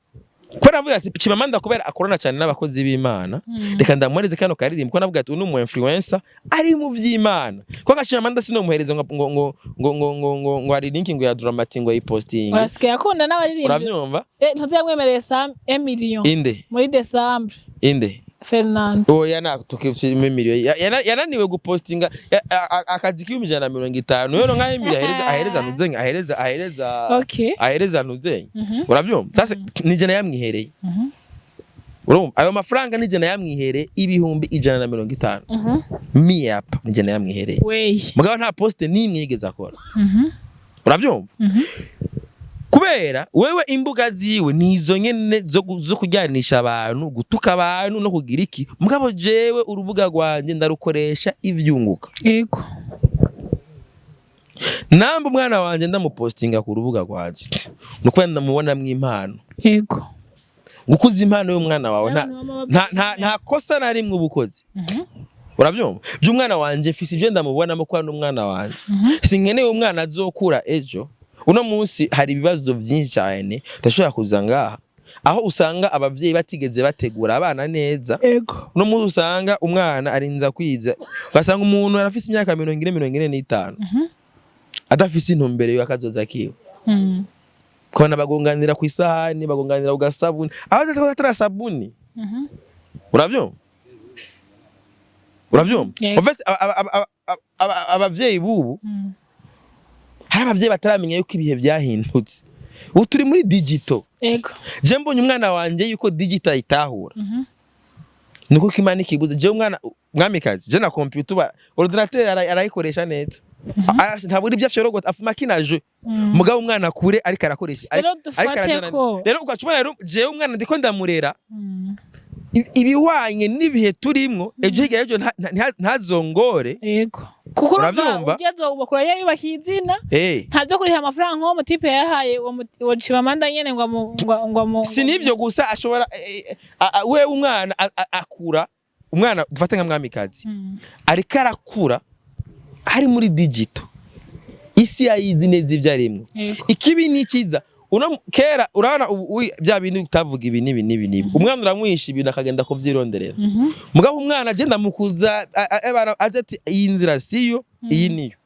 kubera navuga ati Chimamanda, kubera akorana cyane n'abakozi b'Imana, reka ndamuhereze kano karirimbo, ko navuga ati uyu ni umu influencer ari mu by'Imana, ko Chimamanda sinomuhereza ngo ngo ngo ngo ngo ngo ngo ngo hari link ngo ya Dramati ngo ayipostinge. Urasigaye akunda n'abaririmbyi. Uravyumva? Eh, ntuzamwemereye sam emillion Inde? Muri December. Inde? Fernando. Oya, na tukimiliyoni yananiwe gupostinga akazi k'150,000 rero nka emili ahereza nuzenye ahereza ahereza nuzenye. Urabyumva? Sasa ni jana yamwihereye. Urumva ayo mafaranga ni jana yamwihereye, 150,000. Miyapa ni jana yamwihereye. Wey. Mugabo nta poste n'imwe yigeze akora. Urabyumva? Kubera wewe imbuga ziwe nizo nyene zo kujyanisha abantu, gutuka abantu no kugira iki. Mugabo jewe urubuga rwanje ndarukoresha ivyunguka. Namba umwana wanje ndamupostinga ku rubuga rwanje, nuko ndamubonamwo impano. Gukuza impano y'umwana wawe nta kosa na rimwe uba ukoze. Urabyumva? By'umwana wanje mfise ibyo ndamubonamo, ko ari umwana wanje. Sinkeneye umwana azokura ejo. Uno munsi hari ibibazo byinshi cyane ndashobora kuza ngaha, aho usanga abavyeyi batigeze bategura abana neza. Uno munsi usanga umwana arinza kwiza, ugasanga umuntu arafise imyaka 40, 45, adafise intumbero y'akazoza kiwe. Kubona bagonganira ku isahani, bagonganira ku gasabuni, aho atari sabuni. Urabyumva? Urabyumva? Yego. En fait, abavyeyi bubu, hari abavyeyi bataramenya yuko ibihe byahindutse, ubu turi muri digital. Je mbonye umwana wanje yuko digital itahura, nuko Imana ikibuze. Je umwana mwamikazi, je na computer ba ordinateur arayikoresha neza. Ntabwo ari ibyo afyorogota afuma kinaje. Mugabo umwana akure ariko arakoresha Rero ariko dufate arajana. ko Rero ugaca ubona rero jewe umwana ndiko ndamurera ibihwanye n'ibihe turimwo, ejo hirya y'ejo ntazongore. Yego, kuko urumva Uravyumva? ugeze bakura yayubakiye izina. Nta byo kuriha amafaranga nk'uwo mutipe yahaye uwo Chimamanda nyene ngo amu Si n'ivyo gusa, ashobora wewe umwana akura, umwana dufate nka mwamikazi, ariko arakura ari muri digital, isi yayizi neza ibyo arimwo. Ikibi ni icyiza. Uno kera urabona ubu bya bintu utavuga ibi n'ibi n'ibi n'ibi, umwana uramwisha ibintu akagenda kuvyironderera. Mugabo umwana agenda mukuza aze ati iyi nzira siyo, iyi niyo.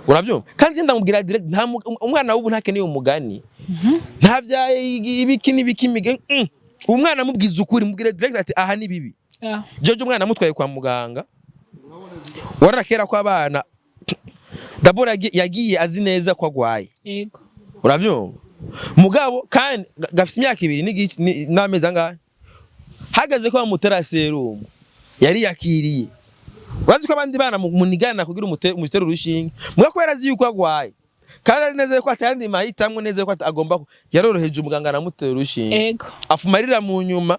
Urabyumva? Kandi ndamubwira direct, nta umwana w'ubu ntakeneye umugani, nta bya ibiki n'ibiki. Umwana amubwiza ukuri, mubwira direct ati aha ni bibi. Jojo umwana amutwaye kwa muganga, warara kera ko abana dabora yagiye azi neza ko agwaye. Urabyumva? Mugabo kandi gafise imyaka 2 n'igice n'amezi angahe, hagaze ko bamutera serumu yari yakiriye. Urazi ko abandi bana munigana kugira umutere urushinge, mugabo kubera azi yuko agwaye kandi azi neza yuko atayandi mahitamwo, neza yuko agomba yaroroheje umuganga aramutera urushinge. Afuma arira mu nyuma.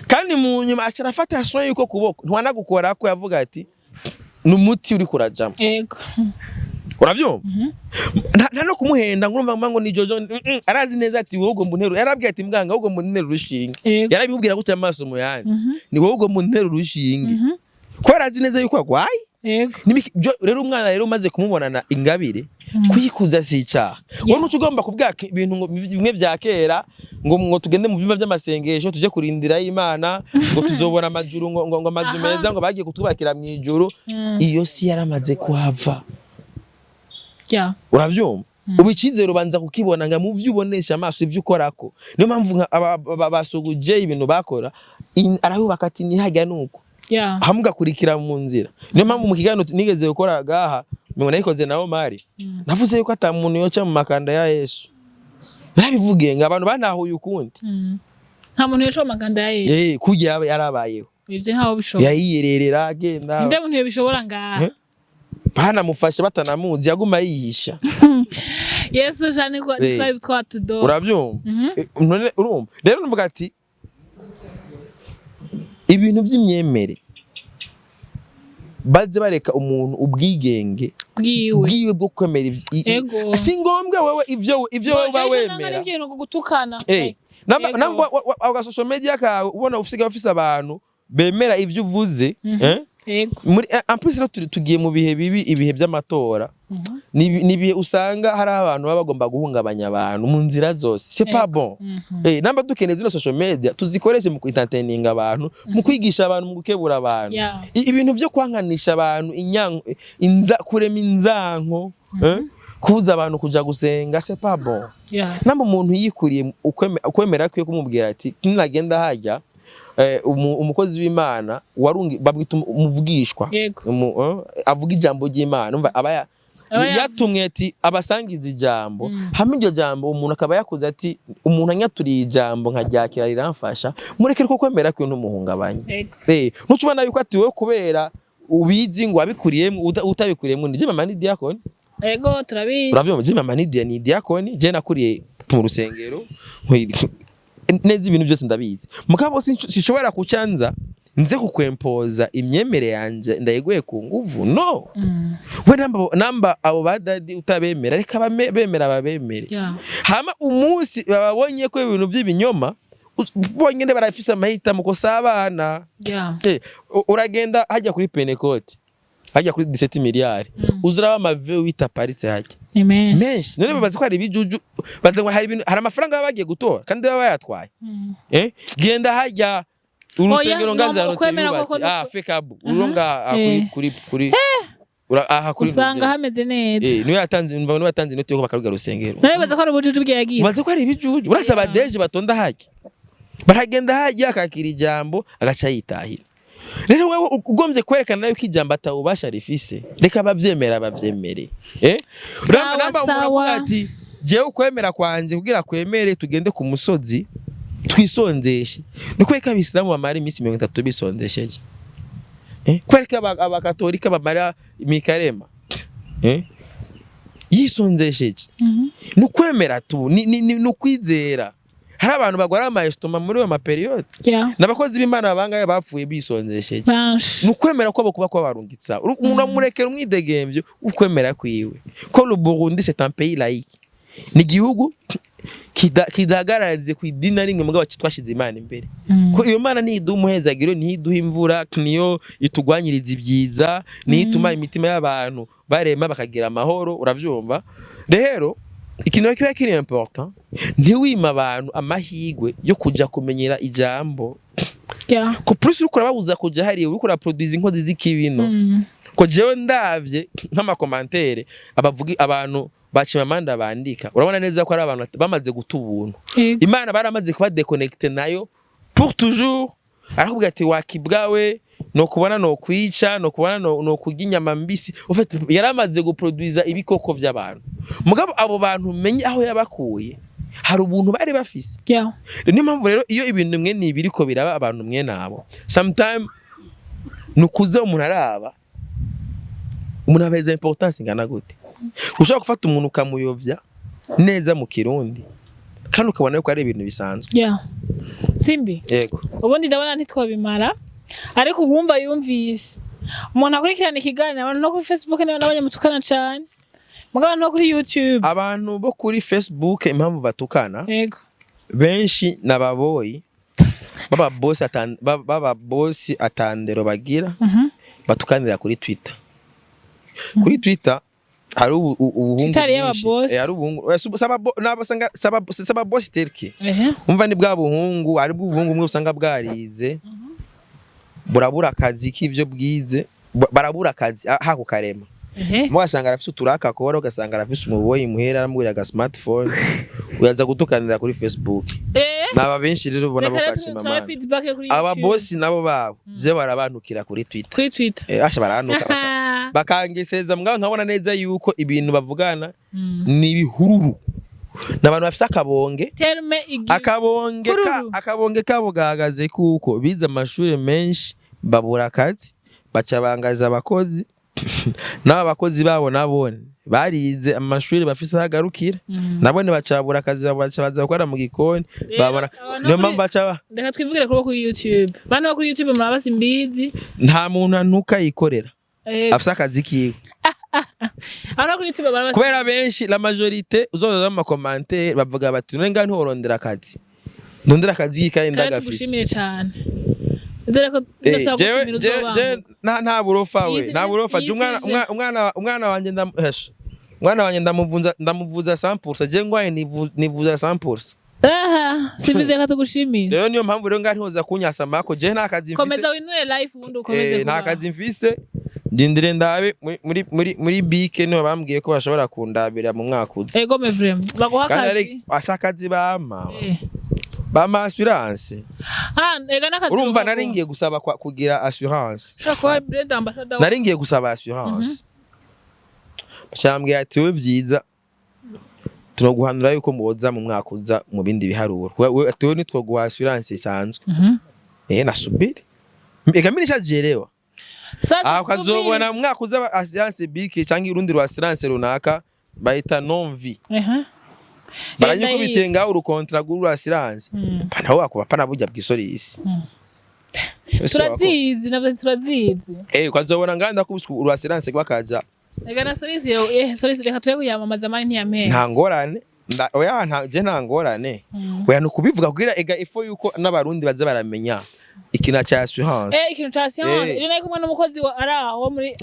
Kandi mu nyuma aca arafata soin yuko kuboko ntiwanagukora ko yavuga ati ni umuti uri kurajamo. Urabyumva? Nta no kumuhenda ngo urumva ngo ni jojo. Arazi neza ati wowe ugomba untera, yarabwiye ati muganga, wowe ugomba untera urushinge. Yarabimubwira gutya amaso mu yandi, ni wowe ugomba untera urushinge, kubera azi neza yuko agwaye. Rero umwana rero umaze kumubonana ingabire, kuyikuza si icaha. Wowe ntuca ugomba kuvuga ibintu ngo bimwe vya kera, ngo tugende mu vyumba vy'amasengesho, tuje kurindira Imana, ngo tuzobona amajuru, ngo amazu meza ngo bagiye kutubakira mu ijuru. Iyo si yaramaze kuhava. Uravyumva? Ubu icyizere ubanza kukibona nga mu vyo ubonesha amaso, ivyo ukorako. Niyo mpamvu basuguje ibintu bakora, arabubaka ati nihajya nuko hamwe ugakurikira mu nzira. Niyo mpamvu mu kiganiro nigeze gukora gaha, ngo nayikoze na Omari, navuze yuko ata muntu yoca mu makanda ya Yesu. Narabivugiye ngo abantu banahuye ukundi. Nta muntu yoca mu makanda ya Yesu. Eh, kurya yarabayeho. Ivyo ntawe bishobora. Yayiyererera agenda. Ninde muntu yobishobora ngaha? Eh? Banamufashe batanamuzi, yaguma yihisha. Yesu sha, niko niko twatudo. Urabyumva? Eh, none urumva rero nuvuga ati ibintu by'imyemere baze bareka umuntu ubwigenge bwiwe. Bwiwe bwo kwemera si ngombwa wewe ivyo wewe uba wemera. Ibyo gutukana. Eh, namba namba aga social media kawe ubona usigaye ufise abantu bemera ivyo uvuze, eh? Muri en plus rero tugiye mu bihe bibi, ibihe by'amatora. Ni ibihe usanga hari abantu baba bagomba guhungabanya abantu mu nzira zose. C'est pas bon. Eh, namba dukeneye zino social media, tuzikoreshe mu entertaining abantu, mu kwigisha abantu, mu gukebura abantu. Ibintu byo kwankanisha abantu, inyanko, inza kurema inzanko, eh? Kubuza abantu kuja gusenga, c'est pas bon. Namba umuntu yikuriye ukwemera kwiye kumubwira ati ninagenda hajya, umukozi w'Imana warungi babwita umuvugishwa, avuga ijambo ry'Imana. Umva, aba yatumwe ati abasangiza ijambo. Hamwe iryo jambo umuntu akaba yakuze ati umuntu anyaturiye ijambo nkaryakira riramfasha, mureke ko kwemera kwiye ntumuhungabanye. Eh, ntuca ubona yuko ati wowe kubera ubizi ngo wabikuriyemo, utabikuriyemo. Ni je mama ni diakoni. Yego, turabizi. Uravyumva? Je mama ni diakoni, je nakuriye mu rusengero neza, ibintu byose ndabizi. Mugabo sinshobora kucanza nze kukwempoza imyemere yanje ndayiguye ku nguvu, no. We namba abo badadi utabemera, reka bemera babemere. Hama umunsi bababonye ko ibintu by'ibinyoma, bonyene barafise amahitamo ko si abana. Eh, uragenda hajya kuri Pentecôte, hajya kuri 17 miliyari, uzuraba ama V8 aparitse hajya. Ni menshi. Menshi. None babaza ko hari ibijuju, baza ngo hari ibintu, hari amafaranga baba bagiye gutora kandi baba bayatwaye. Eh, genda hajya urusengero Oya, ngazi no, yaronse ukwemera yubatse koko ah FECABU uro nga ah, kuri kuri kuri aha kuri usanga Nugera. hameze neza. Eh, niwe yatanze, umva, niwe yatanze inoti yo kubaka ruga rusengero. Nawe baza ko ari ubujuju bwe yagize. Ubaze ko hari ibijuju, uretse abadeje batonda hajya, baragenda hajya akakira ijambo agaca yitahira. Rero wewe ugombye kwerekana yuko ijambo atawubasha rifise, reka abavyemera bavyemere. Eh, namba umuntu avuga ati jewe ukwemera kwanje kugira kwemere tugende ku musozi twisonzeshe, ni kubera abisilamu bamara iminsi 30 bisonzesheje, eh, kubera abakatolika bamara imikarema, eh, yisonzesheje. Ni ukwemera tu, ni ukwizera. Hari abantu bagwara ama estomac muri ayo ma période. N'abakozi b'Imana bangahe bapfuye bisonzesheje? Benshi. Ni ukwemera kwabo kuba kwabarungitsa. Umuntu amurekera umwidegembyo ukwemera kwiwe, ko le Burundi c'est un pays laïque, ni igihugu kidahagarariye ku idini na rimwe, mugabo twashize Imana imbere. Ko iyo Mana niyo iduha umuhezagiro, niyo iduha imvura, niyo itugwanyiriza ibyiza, niyo ituma imitima y'abantu barema bakagira amahoro. Uravyumva? Rero ikintu kiba kiri important, ntiwima abantu amahirwe yo kuja kumenyera ijambo. Ko plus uriko urababuza kuja hariya, uriko uraproduise inkozi z'ikibino. Ko jewe ndavye nk'ama commentaires abavugi, abantu bacima amanda bandika, urabona neza ko ari abantu bamaze guta ubuntu. Imana baramaze kuba déconnecté nayo pour toujours. Arakubwira ati wakibwawe, no kubona no kwica, no kubona no kurya inyama mbisi. En fait yaramaze guproduiza ibikoko vy'abantu. Mugabo abo bantu menye aho yabakuye, hari ubuntu bari bafise. Niyo mpamvu rero iyo ibintu mwe ni ibiriko biraba abantu mwe nabo, sometime nukuze umuntu araba umuntu abeza importance ingana gute. Ushobora gufata umuntu ukamuyovya neza mu Kirundi kandi ukabona yuko ari ibintu bisanzwe. Simbi. Yego. Ubundi ndabona ntitwabimara, ariko uwumva yumvise. Umuntu akurikirana ikiganiro, abantu no kuri Facebook nibo nabonye mutukana cane, mugabo no kuri YouTube. Abantu bo kuri Facebook impamvu batukana, benshi n'ababoyi baba bosi atandero bagira, batukanira kuri Twitter. Kuri Twitter hari ubuhungu Twitter ari bwinshi. y'ababosi. Hari ubuhungu. Oya, nabo usanga saba boss terke. Umva, ni bwa buhungu, ari bwo buhungu bumwe usanga bwarize, burabura akazi k'ibyo bwize, barabura akazi hako karema. Ugasanga arafise uturaka akora, ugasanga arafise umuboyi muhera aramugurira aga smartphone, uyaza gutukanira kuri Facebook. Naba benshi rero ubona Reka bo rero kwa turabe Chimamanda. feedback kuri Aba YouTube. bosi nabo babo je barabantukira kuri Twitter. Kuri Twitter. Asha barantuka bakangeseza, mugabo nkabona neza yuko ibintu bavugana ni ibihururu, ni abantu bafise akabonge. Terme igi Akabonge ka, Hururu. akabonge kabo gahagaze kuko bize amashuri menshi, babura akazi, baca bangaza abakozi. N'aba bakozi babo nabone barize amashuri, bafise aho agarukira, nabone bacabura akazi, baca baza gukora mu gikoni. Rero, Babona abantu niyo kuri- mpamvu baca Reka twivugire kuri bo kuri YouTube, bana bo kuri YouTube murabasi mbizi. Nta muntu antuka yikorera, afise akazi kiwe. Abantu bo kuri YouTube barabasi. Kubera benshi, la majorité, uzoza mu ma commentaires bavuga bati: "None ngaha ntiworondera akazi, ndondera akazi kandi Kandi ndagafise." Tugushimire cyane, nizere ko tuzosaba Jewe gutumira jewe uzobanguka. nta burofa we, Iyi nta burofa. iyi Je umwana umwana wanje ndahesha umwana wanje, ndamuvuza 100%. Je ngwaye nivuza 100%. Aha simbize, ko tugushimire. Rero niyo mpamvu rero ngaha ntihoza kunyasamako, je nta kazi mfise. Komeza winure life, ubundi ukomeze Nta kubaho. kazi mfise, ndindire ndabe muri bike, niho bambwiye ko bashobora kundabira mu mwaka uza. Ego me, vraiment baguha Kandi akazi. ari asa akazi bampa, bampa assurance. Ah, ega n'akazi Urumva, bakaguha. nari ngiye gusaba kugira assurance. Ushobora kuba brand ambassador. Nari ngiye gusaba assurance, bacambwira ati: "We vyiza tunoguhanura yuko muboza mu mwaka uza mu bindi biharuro. Ati: "Wewe nitwoguha assurance isanzwe." Nasubiri eka mimi nishajielewa. Sasa Ah, ukazobona subiri. mu mwaka uza assurance bike cyangwa urundi rwa assurance runaka bayita non vie. Baranyikubitiye ngaho uru contrat rw'uru assurance. Pana wakuba pana burya bw'isorisi. Turazizi navyo, turazizi. Ukazobona ngaho ndakubiswe uru assurance rwakaja. Ega na Solisi yo, Solisi reka tuye kuyamamaza mani, ntiyameze. Nta ngorane. Oya, nta je nta ngorane. Oya, nukubivuga kugira ega ifo yuko n'abarundi baza baramenya ikintu ca assurance. Ikintu ca assurance. Rero nari kumwe n'umukozi wa ari aho muri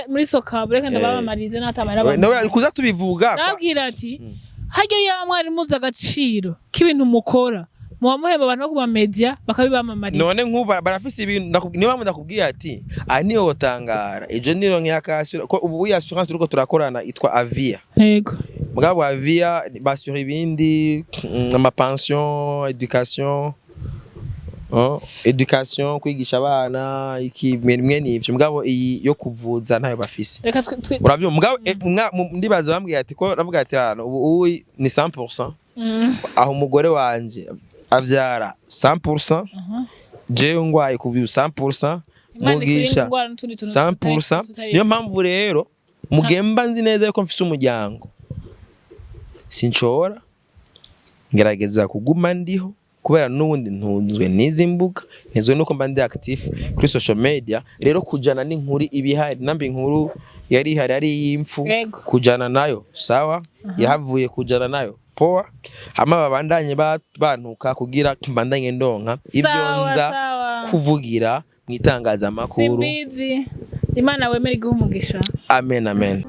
muri Sokabu, reka ndabamamarize n'atamara. Nawe ari kuza tubivuga. Nabwira ati harya ya mwari muzi agaciro k'ibintu mukora, muba muhemba abantu bo ku ma media bakabibamamariza. None nk'ubu barafise ibintu, niyo mpamvu ndakubwiye ati aha niyo wotangara ejo nironke akasura ko ubu iyi assurance turiko turakorana itwa Avia. Mugabo Avia basura ibindi, ama pension, education, oh, education, kwigisha abana iki, mwe nivyo. Mugabo iyi yo kuvuza ntayo bafise. Reka Uravyumva, mugabo ndibaza bambwiye ati ko navuga ati hano ubu uyi ni 100%, aho umugore wanje avyara 100%, jewe ngwaye kuva 100%, Imana ikurinde mugisha indwara n'utundi tuntu 100%. Niyo mpamvu rero mugemba nzi neza yuko mfise umuryango, sinshobora ngerageza kuguma ndiho kubera n'ubundi ntunzwe n'izi mbuga, ntizwe nuko mba ndi active kuri social media. Rero kujana n'inkuru ibihari, namba inkuru yari ihari ari iy'impfu, kujana nayo sawa, yahavuye kujana nayo poa, hama babandanye bantuka kugira mbandanye ndonka ivyo Sawa, nza sawa. kuvugira mu itangazamakuru. Simbizi, Imana wemere iguhe umugisha. Amen, amen.